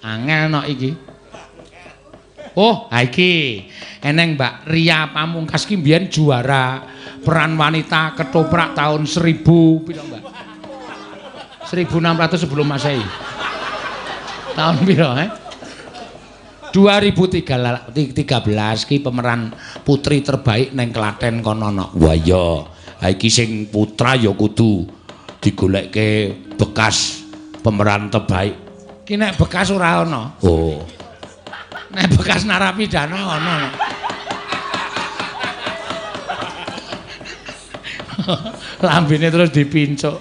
Angel nok iki. Oh, ha iki eneng Mbak Ria Pamungkas ki mbiyen juara peran wanita ketoprak tahun 1000 piro, Mbak? 1600 sebelum Masehi. Tahun piro, eh? 2013 ki pemeran putri terbaik neng Klaten kono no. Wah iya, ha iki sing putra ya kudu digolekke bekas pemeran terbaik. Ki nek bekas ora ana. Oh. Nek bekas narapidana ana. Lambene terus dipincuk.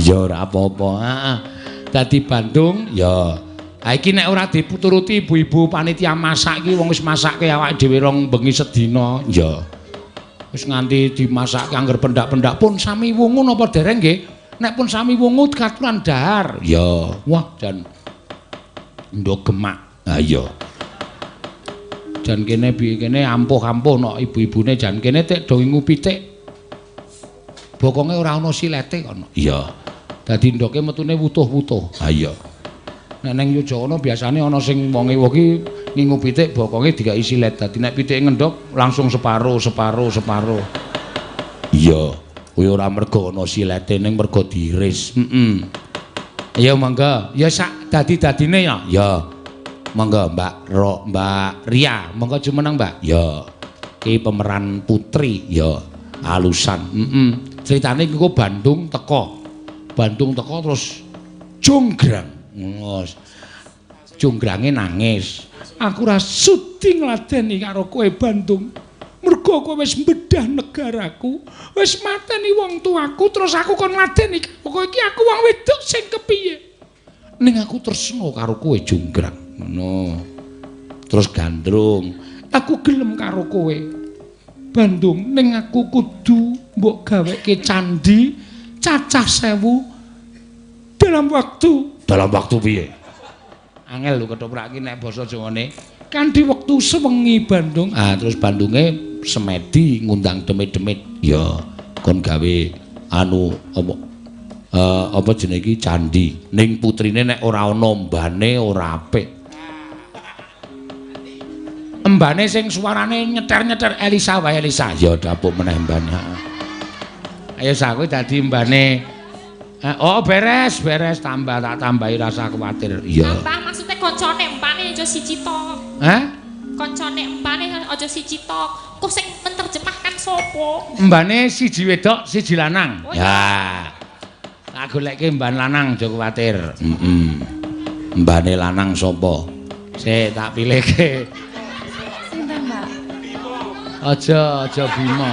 Ya ora apa-apa. Heeh. Dadi Bandung ya. Ha iki nek ora dituruti ibu-ibu panitia masak iki wong wis masake awake dhewe rong bengi sedina. Ya. Wis nganti dimasake angger pendak-pendak pun sami wungu napa dereng nggih? Nek pun sami wungu katuran dahar. Ya. Wah, jan ndok gemak. Ha iya. Jan kene piye kene ampuh-ampuh nok ibu-ibune jan kene tek do ngingu pitik. Bokonge ora ana silete kono. Iya. Dadi ndoke metune wutuh-wutuh. Ha iya. Nek ning Yogyakarta biasane ana sing wonge wong ki ngingu pitik bokonge dikai silet. Dadi nek pitike ngendhok langsung separo, separo, separo. Iya. Kuwi ora mergo ana silete ning mergo diiris. Heeh. Ya monggo. Ya sak dadi-dadine ya. Ya. Monggo Mbak Ro, Mbak Ria, monggo jumeneng Mbak. Ya. Ki pemeran putri ya alusan. Heeh. Ceritane iku Bandung teko. Bandung teko terus Jonggrang. Ngono. Jonggrange nangis. Aku ora sudi ngladeni karo kowe Bandung. Mergo kowe wis mbedah negaraku, wis mateni wong tuaku, terus aku kon ngladeni karo kowe iki aku wong wedok sing kepiye. Ning aku tresna karo kowe Jonggrang. Ngono. Terus gandrung, aku gelem karo kowe Bandung, ning aku kudu mbok gaweke candi cacah 1000 dalam waktu. Dalam waktu piye? Angel lho ketoprak iki nek basa Jawane. Kanthi wektu sewengi Bandung. Ah terus Bandunge semedi ngundang demit-demit. Ya, kon gawe anu apa apa jenenge iki candi. Ning putrine nek ora ana mbane ora apik. Embane sing suarane nyeter-nyeter Elisa wae Elisa. Ya dapuk meneh mbane. Ayo sak kowe dadi mbane. Oh beres, beres tambah tak tambahi rasa kuwatir. Iya. Tambah maksudnya koncone empane aja siji tok. Hah? Koncone empane aja siji tok. Kok sing menerjemahkan sapa? Mbane siji wedok, siji lanang. Oh, ya. Tak golekke mban lanang aja kuwatir. Heeh. Mbane lanang sapa? Sik tak pilihke. Sinten, Mbak? Aja, aja Bima.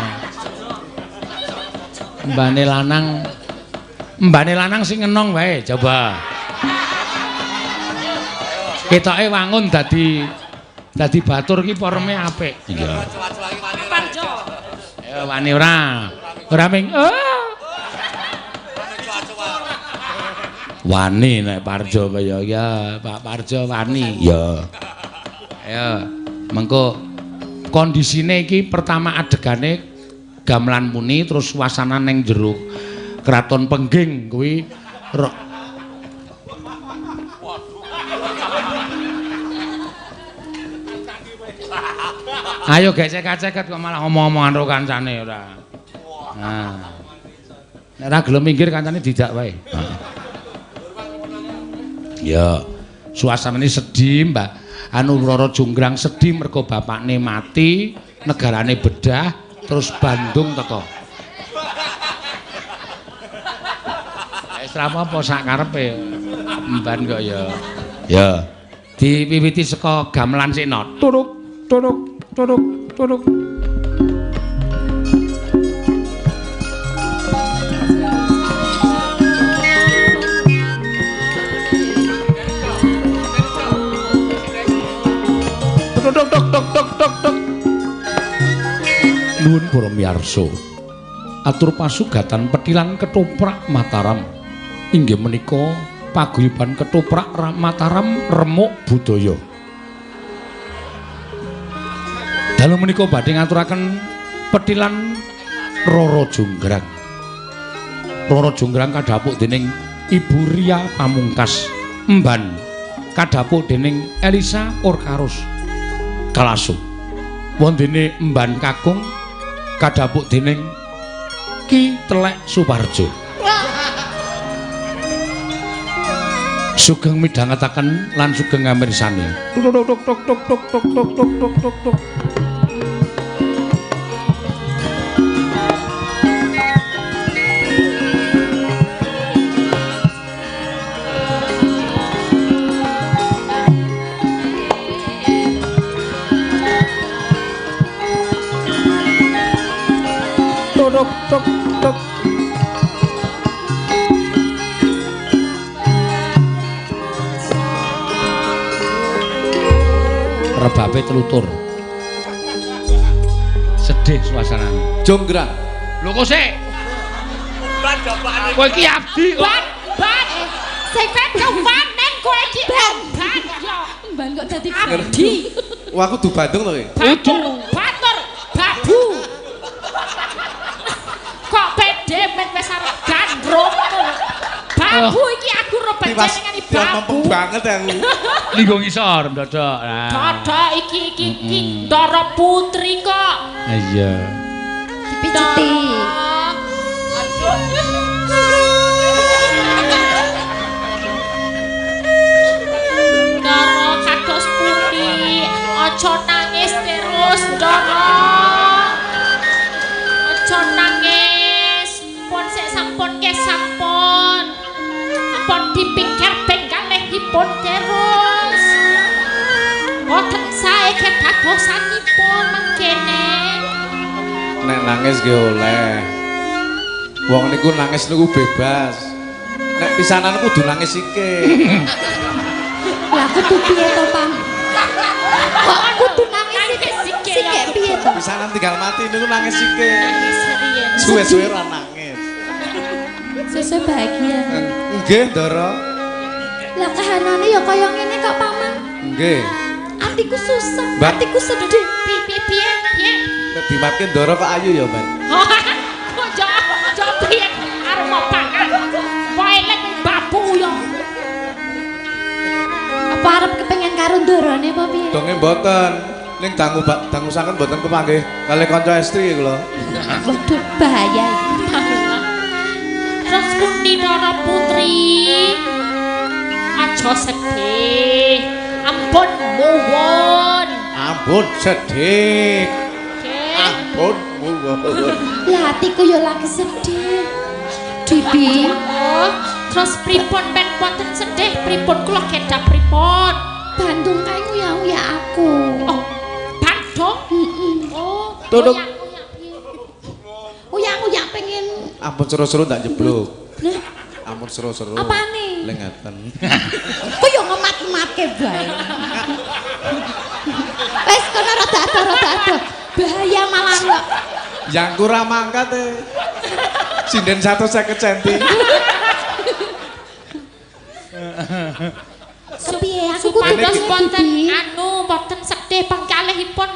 Mbane lanang mbane lanang sing ngenong wae coba. Ketoke wangun dadi dadi batur ki forme apik. Iya. Parjo. Ayo wani ora. Ora ming Wani nek Parjo kaya ya Pak Parjo wani. Ya. Ayo mengko kondisine iki pertama adegane gamelan muni terus suasana ning jero Kraton Pengging kuwi Ayo gesek-gesek kok malah omong-omongan karo kancane ora. Nah. Nek ora gelem minggir kancane dijak wae. Ya, suasanane sedih, Mbak. Anu Roro Jonggrang sedih mergo bapakne mati, negarane bedah, terus Bandung teko. Wis ra apa-apa sak karepe. Mban kok ya. Ya. Diwiwiti saka gamelan sikno. Turuk turuk turuk turuk. Tok tok tok tok tok tok. Nuwun para miyarsa. Atur pasugatan petilan ketoprak Mataram. Inggih menika paguyuban ketoprak Mataram Remuk Budaya. Dalu menika badhe ngaturaken petilan Roro Jonggrang. Roro Jonggrang kadhapuk dening Ibu Ria Pamungkas, Emban kadhapuk dening Elisa Orkarus Kalasu. Wondene Emban Kakung kadhapuk dening Ki Telek Suparjo. Sugeng midhangetaken lan sugeng ngamirsani. Tuk tuk tuk tuk tuk tuk tuk tuk tuk tuk tuk tuk. Tuk tuk tuk. Rebabe telutur. Sedih suasanane. Jonggrang. Lho kok sik? Kowe iki abdi kok. Ban, ban. Sing kewanen kowe iki ban. Yo. Ban kok dadi abdi. Wah, aku du Bandung to kowe. Batur, batur, babu. Kok pede men wis arep gandrung. Babu iki aku ro panjenengane babu. Mempeng banget aku. Linggo ngisor ndodok. Dodok iki iki iki Ndara Putri kok. Iya. Dipijeti. Aduh. Ndara kados pundi? Aja nangis terus, Ndara. Aja nangis. Pun sik sampun ke sampun. Pun dipikir penggalihipun terus. Boten sae kedadosanipun mengkene. Nek nangis nggih oleh. Wong niku nangis niku bebas. Nek pisanan kudu nangis iki. Lah kudu piye to, Pam? Kok kudu nangis iki piye to? Pisanan tinggal mati niku nangis iki. Nangis riyen. Suwe-suwe ora nangis. Suwe-suwe bahagia. Nggih, Ndara. Lah kahanane ya kaya ngene kok, Paman. Nggih. Atiku susah, atiku sedih. Piye piye piye? Nek dimatke Ndara kok ayu ya, Mbak. Kok jo piye arep mau pangan. Poe elek babu yo. Apa arep kepengen karo Ndarane apa piye? Donge mboten. Ning dangu dangusaken mboten kepanggih kalih kanca estri kula. Waduh, bahaya iki. Terus pundi Ndara Putri? Aja sedih. Ampun muwun. Ampun sedih. Ampun muwun. Lah atiku ya lagi sedih. Bibi. Terus pripun ben boten sedih? Pripun kula kedah pripun? Bandung kae nguyak-nguyak aku. Oh, Bandung? Heeh. Oh, Tutuk. Nguyak-nguyak pengen. Ampun seru-seru ndak jeblok. Lah, ampun seru-seru. Apane? Lek ngaten. Kok yo ngemat-ngematke bae. Wis kono rada ado-rada ado. Bahaya malah kok. Yang kurang mangkat e. Sinden 150 cm. Kepiye aku kudu Supados wonten piye? anu boten sedih pangkalihipun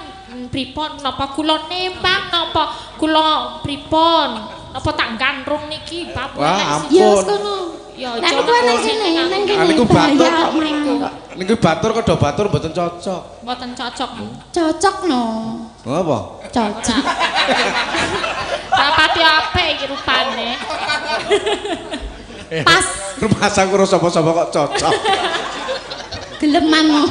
pripun napa kula nembang napa kula pripun napa tak gandrung niki bapak. Wah, ampun. Ya wis kono. Ya Nek niku nang kene, nang kene. Niku batur Bahaya kok. Niku batur kok do batur mboten cocok. Mboten cocok. Cocok no. Napa? Cocok. Rapati apik iki rupane. Pas Rumah aku ora sapa-sapa kok cocok. geleman no.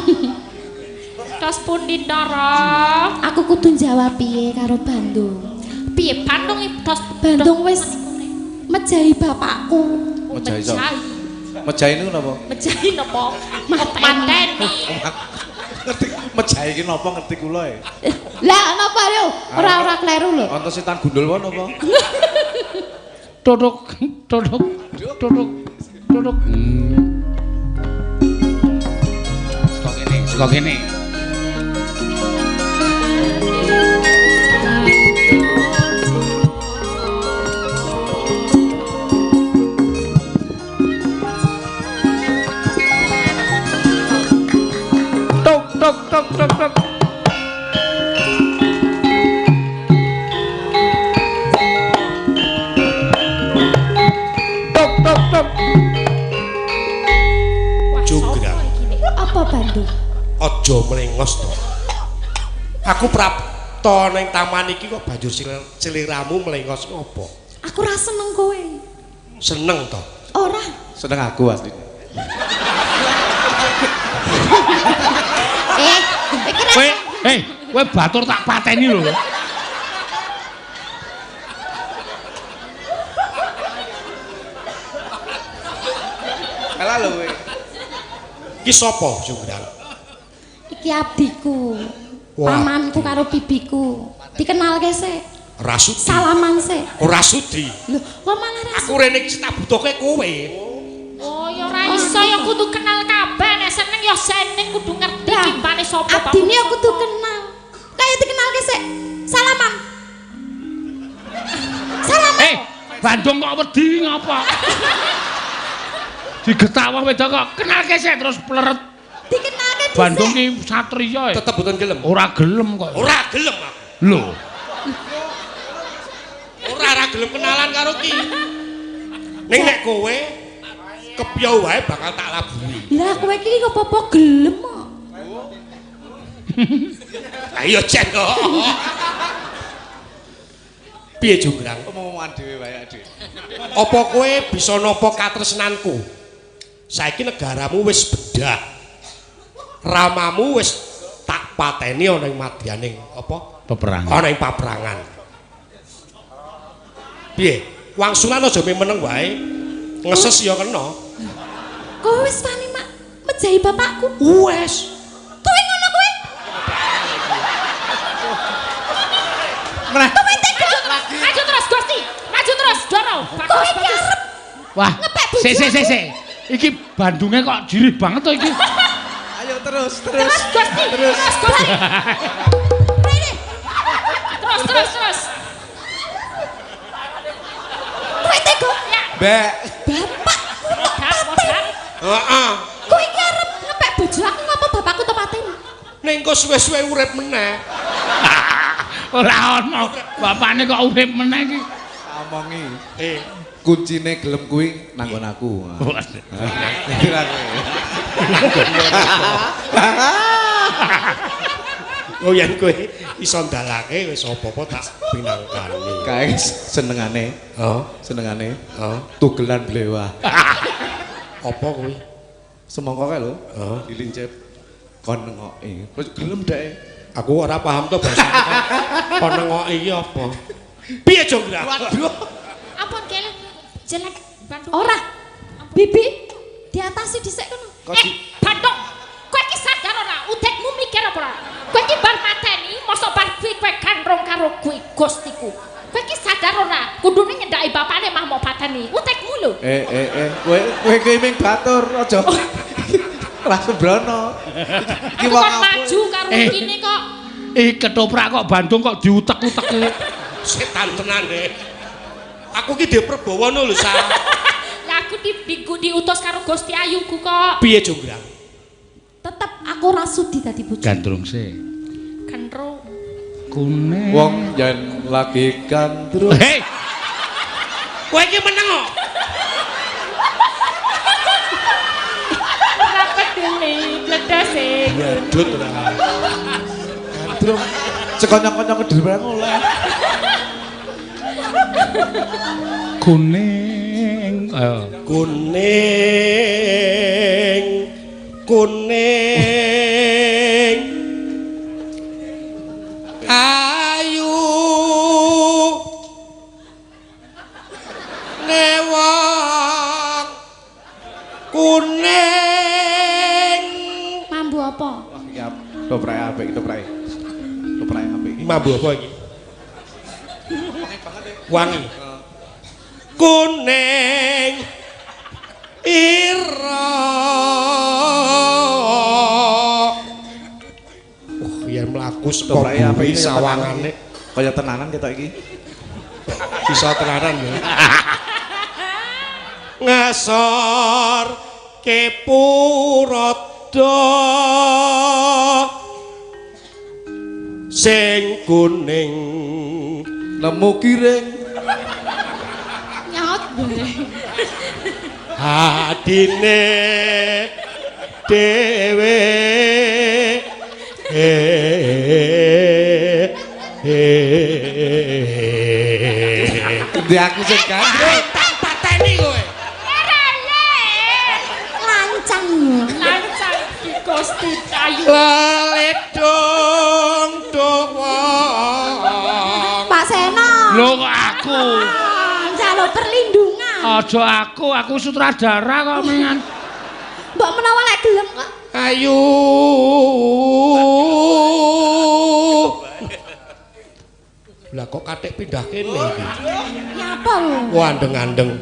Terus pundi Ndara? Aku kudu jawab piye karo Bandung. Piye Bandung iki tos Bandung wis mejahi bapakku. Mejahi sapa? Mejahi niku napa? Mejahi napa? Mateni. Ngerti mejahi iki napa ngerti kula e. Lah napa yo? Ora kleru lho. Wonten setan gundul wae napa? Tutuk tutuk tutuk tutuk. Saka kene, saka kene. tok tok tok. Tok tok tok. Junggrang. Apa Bandung? Aja mlengos to. Aku prapta ning taman iki kok banjur seliramu mlengos ngopo? Aku ora seneng kowe. Seneng to? Ora. Seneng aku asline. Kowe, kowe batur tak pateni lho. Kalah lho kowe. Iki sapa, Junggrang? Iki abdiku. Pamanku karo bibiku. Dikenalke sik. Ora sudi. Salaman sik. Ora sudi. Lho, kok malah ra Aku rene iki tak butuhke kowe. Oh, ya ora iso ya kudu kenal kabeh, nek seneng ya seneng kudu ngerti kimpane sapa. Abdine ya kudu kenal. Kaya dikenalke sik. Salaman. Salaman. Bandung kok wedi ngapa? Digetawah wedok kok kenalke sik terus pleret. Dikenalke dhisik. Bandung ki satriya. Tetep mboten gelem. Ora gelem kok. Ora gelem aku. Lho. Ora gelem kenalan karo ki. Ning nek kowe kepyo wae bakal tak labuhi. Lah kowe iki kok apa-apa gelem kok. Ayo cek kok. Piye Junggrang? Omong-omongan dhewe wae dhewe. Apa kowe bisa nampa katresnanku? Saiki negaramu wis bedah. Ramamu wis tak pateni ana ing madyaning apa? Peperangan. Ana ing paperangan. Piye? Wangsulan aja meneng wae. Ngeses ya kena. Kowe wis wani mak mejahi bapakku. Wes. Kowe ngono kowe. Meneh. Kowe tega. Maju terus Gusti. Maju terus Doro. Kowe iki arep. Wah. Sik sik sik sik. Iki Bandunge kok jirih banget to iki. Ayo terus terus. Terus Gusti. Terus Gusti. Terus terus terus. Kowe tega. Mbak. Bapakku tak pateni. Heeh. Kowe iki arep ngepek bojo aku ngapa bapakku tak pateni? Ning kok suwe-suwe urip meneh. Ora ono. Bapakne kok urip meneh iki. Omongi. Kuncine gelem kuwi nanggon aku. Oh yen kowe iso ndalake wis apa-apa tak pinangkani. Kae senengane. Oh, senengane. Oh, tugelan blewah. Apa kuwi? Semangka kae lho. Oh, dilincip kon nengoki. Wis gelem dhek. Aku ora paham to bahasa kon nengoki iki apa. Piye Jonggrang? Waduh. Ampun kele jelek Bandung. Ora. Bibi diatasi dhisik kono. Bandung. Kowe iki sadar ora? Utekmu mikir apa ora? Kowe iki bar mateni, mosok bar kuwi kowe gandrung karo kuwi Gustiku. Kowe iki sadar ora? Kudune nyendhaki bapakne mah mok pateni. Utekmu lho. Kowe kowe ki ming batur aja. Ora sembrono. Iki wong maju karo kene kok. Ketoprak kok Bandung kok diutek-utek. Setan tenan e. Aku ki dhewe Prabawana lho, Sa. Lah aku diutus karo Gusti Ayuku kok. Piye Jonggrang? Tetep aku ora sudi dadi bojo. Gandrung sih. Gandrung. Kuning. Wong yen lagi gandrung. Hei. Kowe iki meneng kok. Ora peduli bledose. Wadut ora. Gandrung sekonyong-konyong kedhir barang oleh. Kuning. Kuning. Kuning ayu newang kuning mambu apa? Wah iki toprake apik, toprake. Toprake apik. Mambu apa iki? Wangi. Kuning ira. Wah, yen mlaku saka apik sawangane kaya tenanan ketok iki. Bisa tenanan ya. Ngesor ke purada. Sing kuning nemu kiring Nyaut boleh. Adine dhewe Endi aku sing gandrung. Tak pateni kowe. Lancang. Lancang ki Gusti Ayu. Leledong doang. Pak Seno. Lho kok aku? Njaluk perlindungan. Aja aku, aku sutradara kok mengan. Mbok menawa lek gelem kok. Ayu. Lah kok katik pindah kene iki? Nyapa lho? Wah, andeng-andeng.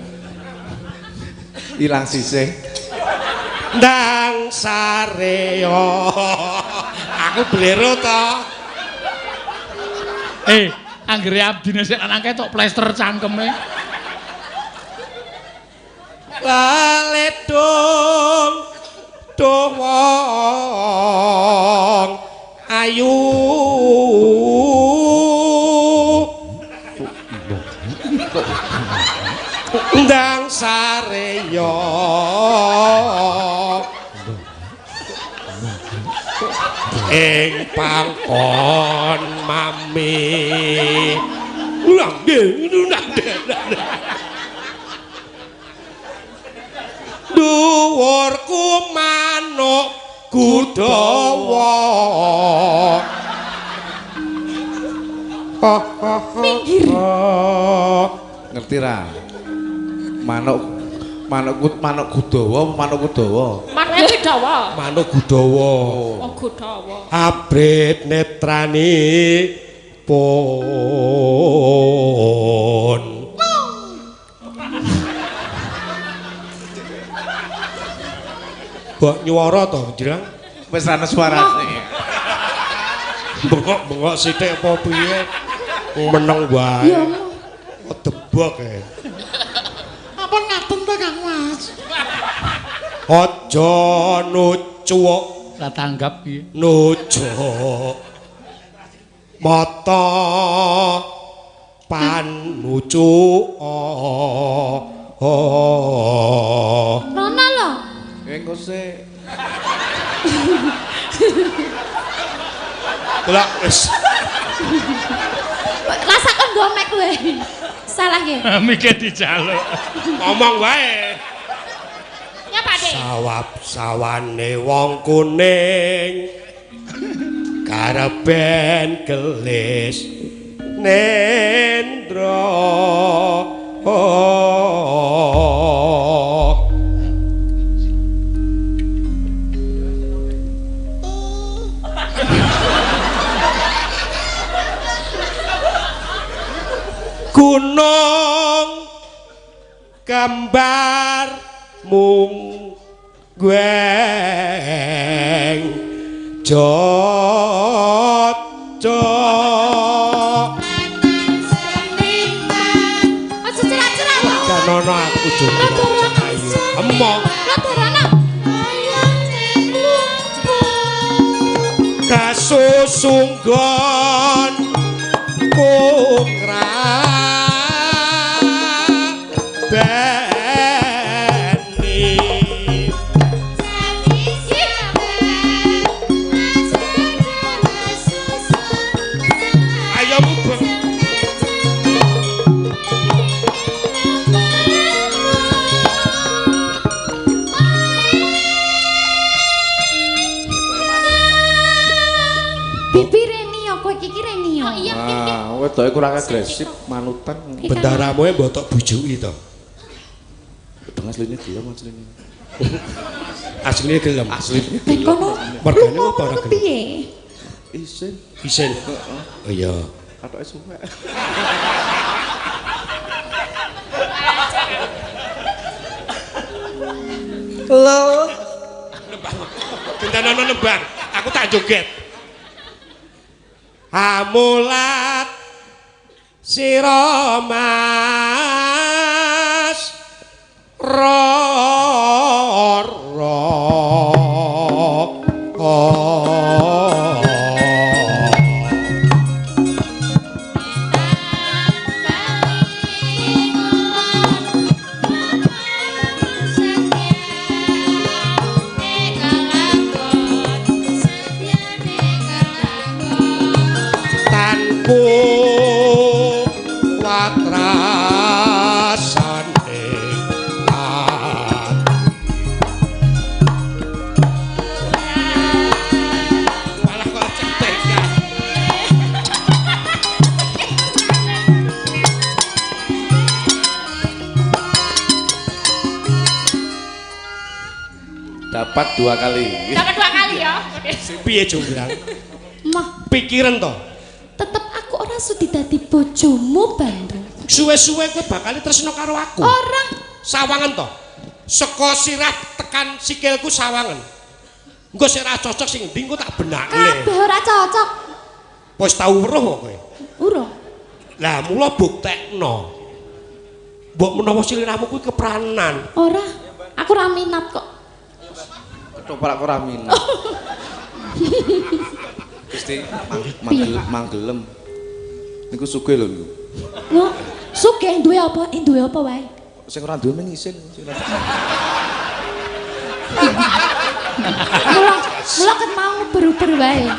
Ilang sisih. Ndang sareyo. Aku blero to. Anggere abdine sik lanang ketok plester cangkeme. Leledong doh wong ayu. Ndang sareyo ing pangkon mami. Ulang de, ulang de. Dhuwurku manuk Gudawa. Minggir. Ngerti ra? Manuk manuk Gudawa, manuk Gudawa. Manuke Gudawa. Manuk Gudawa. Oh Gudawa. Abrit netrani pun. Mbok nyuwara to, Jrang? Wis ana suarane. Bengok-bengok sithik apa piye? Meneng wae. Ya. Kok debok e. Apa ngaten to Kang Mas? Aja nucuwuk Lah tanggap piye? nujuk mata panucu. Rono lho. Engko sik. Delok wis. Rasakon gomek kowe. Salah nggih. Mikir dijaluk. Ngomong wae. Nyapa, Dik? Sawab sawane wong kuning kareben gelis nendra. Gunung gambar mung gweng jojo. Aja cerak-cerak lho. Kanono aku jomblo ayu. Emoh Rada rono. Kasusunggon kungra beni. Ayo mubeng. Bibi reni yo kowe iki reni yo. Oh iya, piye? Ah, wedoke kurang agresif, manutan. Bendaramu e mbok tok bujuki to. Bang asline gelem asline. Asline gelem. Asline Ben kono. Mergane apa ora gelem? Piye? Isin. Isin. Oh iya. Katoke suwek. Lho. Gentenono nembang, aku tak joget. Hamulat sira Mas Roro. Aku watrasane malah kok cetekan. Dapat 2 kali. Dapat 2 kali ya. Oke. Piye Jonggrang? Mah, Pikiran to. tetep aku ora sudi dadi bojomu, Bandung. Suwe-suwe kowe bakal tresno karo aku. Ora. Sawangen to. Saka sirah tekan sikilku sawangen. Engko sing ora cocok sing endi engko tak benakne. Kabeh ora cocok. Wis tau weruh kowe. Urung. Lah mula buktekno. Mbok menawa sliramu kuwi kepranan. Ora. Aku ora minat kok. Ketoprak ora minat. Gusti manggelem. Niku sugih lho niku. Lho, sugih duwe apa? Duwe apa wae? Sing ora duwe men isin. Mula ket mau beruber wae.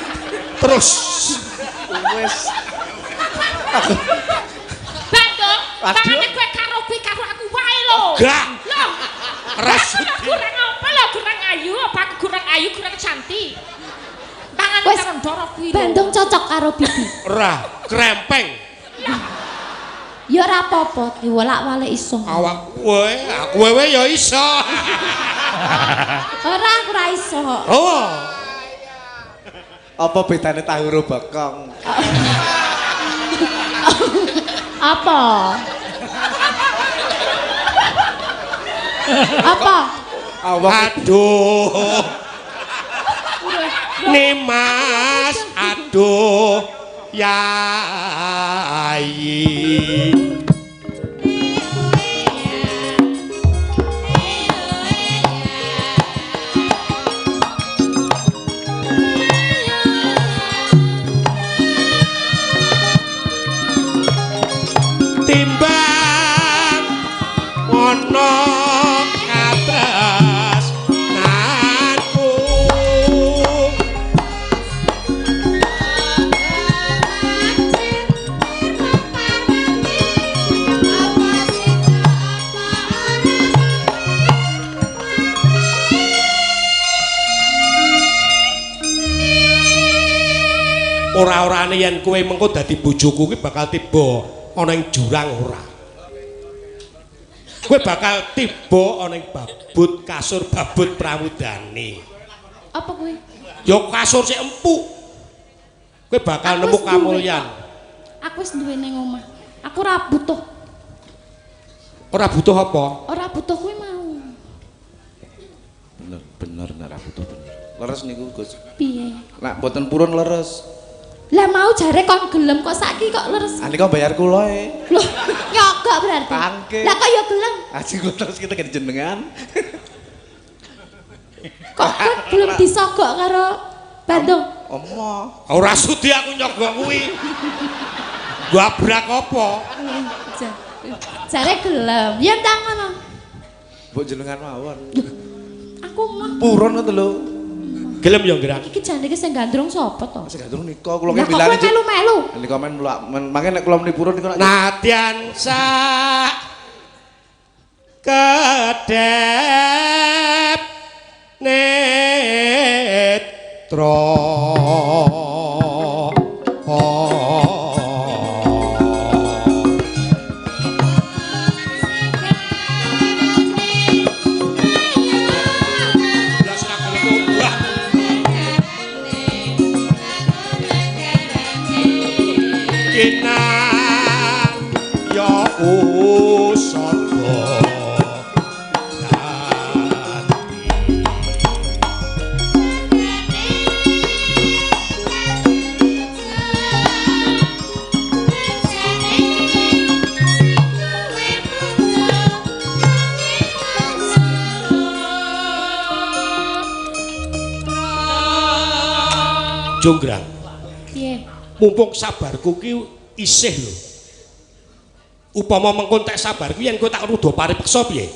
Terus wis. Bandung, tangane kowe karo kuwi karo aku wae lho. Gak. Lho. Ora Aku kurang apa lho, kurang ayu, apa aku kurang ayu, kurang cantik. Tangane Wes, karo ndoro kuwi lho. Bandung cocok karo bibi. Ora krempeng. Ya ora apa-apa, diwolak-walik iso. Awak kowe, aku wewe ya iso. Ora, aku ora iso. Oh. Apa bedane tahu ro bokong? Apa? Apa? Awak aduh. Nimas aduh Yai. Timbang ana katresnanku. Ora-orane yen kowe mengko dadi bojoku kuwi bakal tiba ana ing jurang ora. Kowe bakal tiba ana ing babut kasur babut pramudane. Apa kuwi? Ya kasur sik empuk. Kowe bakal Aku nemu wis duwe kamulyan. kok. Aku wis duwe ning omah. Aku ora butuh. Ora butuh apa? Ora butuh kuwi mau. Bener, bener nek ora butuh bener. Leres niku Gus. Piye? Nek mboten purun leres. Lah mau jare kon gelem kok saiki kok leres. Ah nika bayar kula e. Loh, nyogok berarti. Pangke. Lah kok ya gelem? Aji kula terus kita kene jenengan. Kok kowe gelem disogok karo Bandung? Omo. Ora sudi aku nyogok kuwi. Gabrak apa? Jare gelem. Ya ndang ngono. Mbok jenengan mawon. Aku mah Purun ngoten lho. Gelem ya, Gerak. Iki jane iki sing gandrung sapa to? Sing gandrung nika kula Lah ki kok kowe melu-melu? Nika men mangke nek kula muni purun nika Nadyan sak kedep netra. Ya usaha dadi. Jonggrang. Piye? Mumpung sabarku ki isih lho. Upama mengko entek sabarku yen kowe tak ruda paripeksa piye?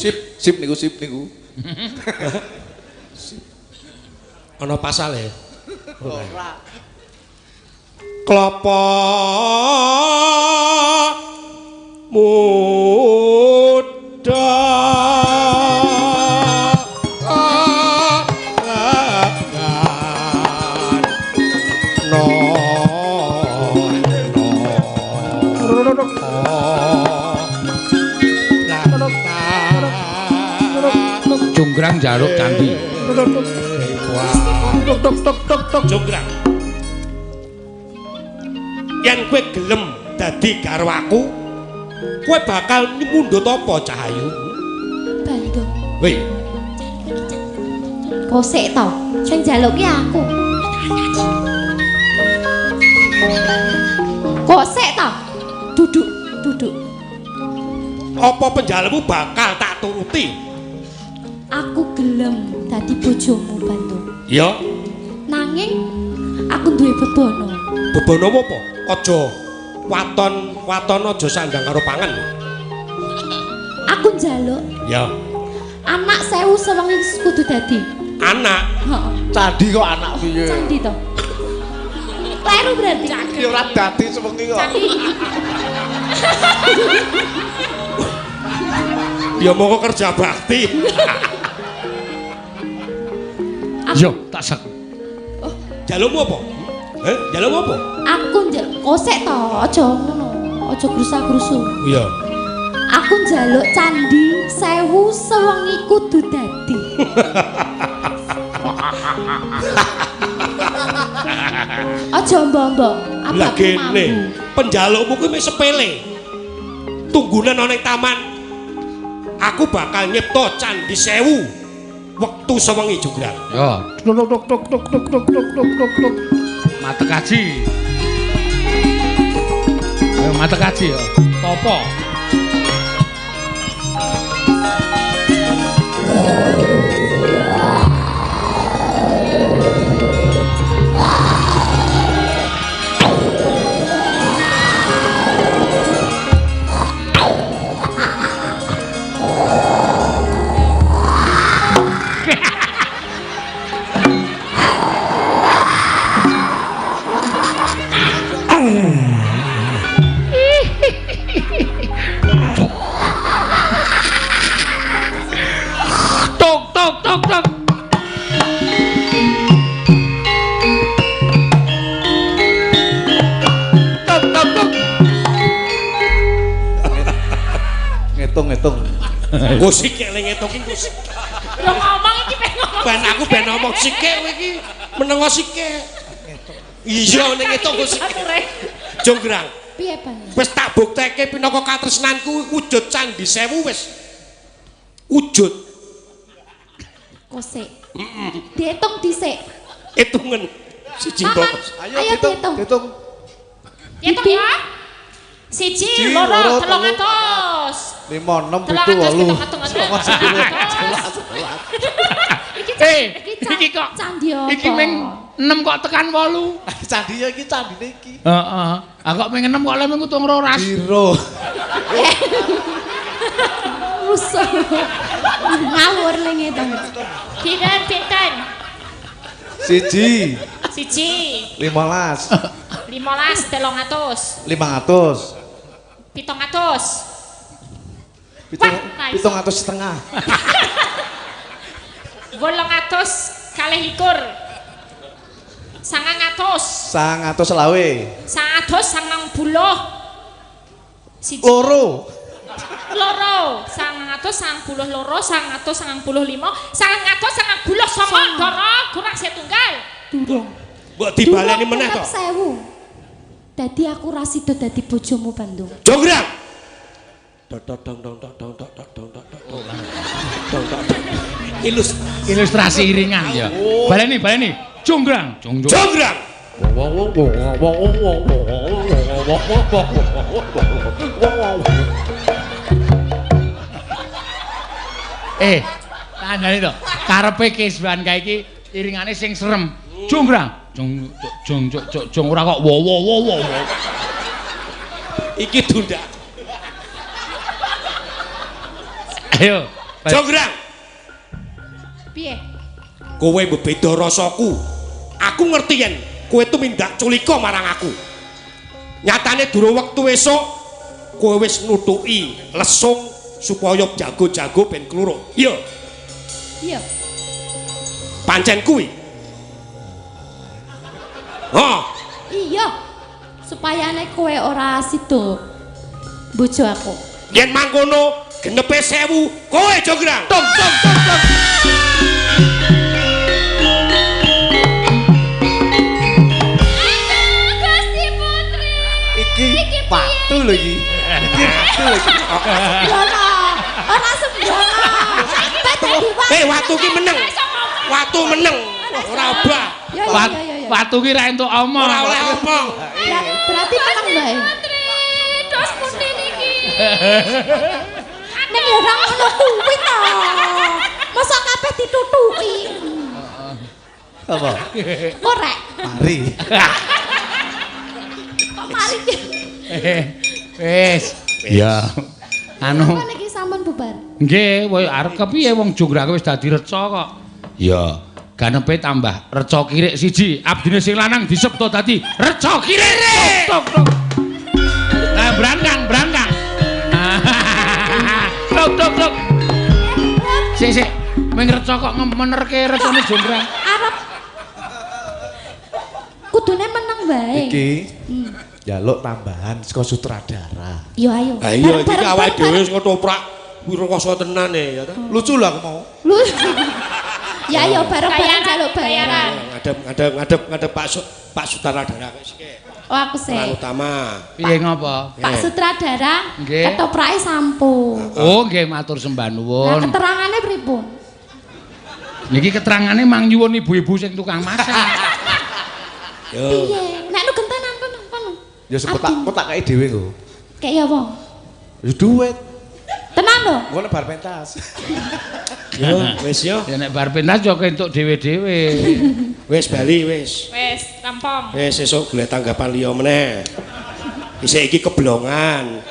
Sip, sip niku, sip niku. Ana pasale. Ora. Klopo muda Jonggrang njaluk candi. Jonggrang. Yen kowe gelem dadi garwaku, kowe bakal mundhut apa Cahayu? Bandung. Woi, Kosek to. Sing njaluk ki aku. Kosek to. Duduk, duduk. Apa penjalukmu bakal tak turuti? Aku gelem dadi bojomu, Bandung. Ya, Nanging aku duwe bebana. Bebanamu apa? Aja waton, waton aja sandang karo pangan. Aku njaluk Ya, anak 1000 sewengi kudu dadi. Anak. Heeh. Candi kok anak piye? Candi to. Kleru berarti. Ya ora dadi sewengi kok. Ya monggo kerja bakti. Yo, tak sek. Jalukmu apa? Heh, jalukmu apa? Aku njaluk kosek to, aja ngono. Aja grusa-grusu. Iya. Aku njaluk candi 1000 sewengi kudu dadi. Aja mbok-mbok, Lah abakku kene, mambu. Penjalukmu kuwi mung sepele. Tunggunen ana ning taman. Aku bakal nyipta candi 1000 wektu sewengi Jonggrang. Yo. Tuk tuk tuk tuk tuk tuk tuk tuk tuk tuk. Matek kaji. Ayo matek kaji yo. Topo. Tok tok tok tok. Tok tok tok. Ngitung-ngitung. Engko sikek le ngitung ki engko sikek. Lho ngomong iki pengen ngomong. Ben aku ben ngomong sikek kowe iki menengo sikek. Iya ning ngitung engko sikek. Jonggrang, Piye, Bandung? wis tak bukteke pinaka katresnanku wujud candi 1000 wis. Wujud. Kosek. Diitung dhisik. Hitungen siji Paman, mbok. ayo diitung. Dihitung. Hitung ya. Siji, Siji, loro, loro, telung telu, atus. 5 6 Telung 7 atus, 8. pitung atus, 9 atus. Eh, Iki iki kok candi apa? Iki ming 6 kok tekan 8. Candi ya iki candine iki. Heeh. Ah kok ming 6 kok le ming utung 12. Piro? Rusuh. Ngawur le ngitung. Pinten, pinten. Siji, Siji, 15, 15, 300, 500, 700. Wah, nice. 750. 822. 900. 920. 990. Siji. Loro. Loro. 992, 995, 999, Dara, kurang setunggal. Durung. Mbok dibaleni meneh to. Durung 1000. Dadi aku ra sida dadi bojomu, Bandung. Jonggrang. Dok dok dong dong dok dong dok dok dong dok dok dong. Dong dok. Ilus Ilustrasi iringan ya. Baleni, baleni. Jonggrang, jong jong. Jonggrang. Eh, kandhane to. Karepe Keswan kae iki iringane sing serem. Jonggrang, jong jong jong jong jong ora kok wo wo wo wo. Iki dundak. Ayo. Jonggrang, Piye? kowe mbebeda rasaku. Aku ngerti yen kowe tumindak culika marang aku. Nyatane durung wektu esuk kowe wis nutuki lesung supaya jago-jago ben kluruk. Iya. Iya. Pancen kuwi. Oh. Iya. Supaya nek kowe ora sida bojo aku. Yen mangkono genepe 1000 kowe Jonggrang. Tong tong tong tong. Gusti Putri. Iki patu lho iki. Iki patu lho iki. Ora. Ora sembrono. Eh watu ki meneng. Watu meneng. Ora obah. Watu ki ra entuk omong. Ora oleh omong. Berarti meneng bae. Putri, dos pundi niki? Ning ora ngono kuwi to. Mosok kabeh ditutuki. Apa? Korek. Mari. Kok mari ki? Wis. Ya. Anu. Apa niki sampun bubar? Nggih, kowe arep kepiye wong jonggrang wis dadi reca kok. Ya, ganepe tambah reca kirik siji, abdine sing lanang disebut dadi reca kirik. Tok tok. Nah, brangkang, brangkang. Tok tok tok. Sik sik, ming reca kok menerke recane jonggrang. Arep kudune meneng wae. Iki njaluk tambahan saka sutradara. Yo ayo. Ha iya iki awake dhewe wis ketoprak wirokoso tenan e ya ta. Lucu lho aku mau. Lu. Ya ayo bareng-bareng njaluk bayaran. Ngadep ngadep ngadep ngadep Pak Sutradara kok sik. Oh aku sik. Peran utama. Piye ngopo? Pak Sutradara ketoprake sampun. Oh nggih matur sembah nuwun. Lah keterangane pripun? Niki keterangane mang nyuwun ibu-ibu sing tukang masak. Yo. Piye? Nek nu gentenan kono. Ya sebut tak kok tak kei dhewe kok. Kei apa? Ya duit. Tenan lho. Engko nek bar pentas. Yo wis yo. Ya nek bar pentas yo entuk dhewe-dhewe. Wis bali wis. Wis, rampung. Wis sesuk golek tanggapan liya meneh. Isih iki keblongan.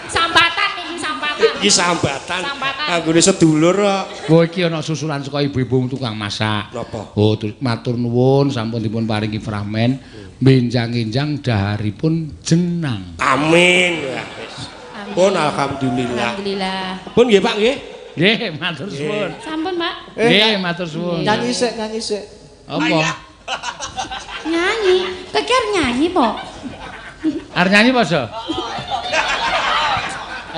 Sambatan iki sambatan. Iki sambatan. Anggone sedulur kok. Kowe iki ana susulan saka ibu-ibu tukang masak. Napa? Oh, matur nuwun sampun dipun paringi fragmen benjang-enjang daharipun jenang. Amin. Ya wis. Pun alhamdulillah. Alhamdulillah. Pun nggih Pak nggih. Nggih, matur suwun. Sampun, Pak. Nggih, matur suwun. Nyanyi sik, nyanyi sik. Apa? Nyanyi. Kowe ki arep nyanyi po? Arep nyanyi apa, So?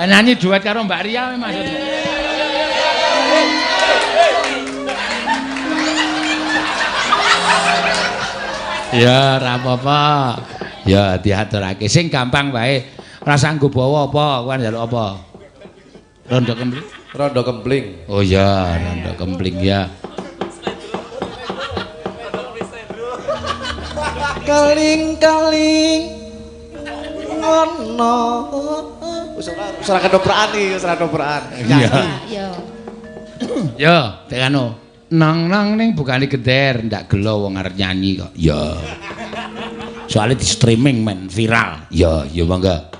Nyanyi duet karo Mbak Ria maksudnya. Ya, ora apa-apa. Ya diaturake sing gampang wae. Ora sanggup bawa apa, kowe njaluk apa? Rondo kempling. Rondo kempling. Oh ya, rondo kempling ya. Keling-keling ngono. Wis ora ketoprakan iki, wis ora ketoprakan. Iya. Yo. Yo, tek anu. Nang-nang ning bukane geder, ndak gelo wong arep nyanyi kok. Ya. Soale di streaming men viral. Ya, ya monggo.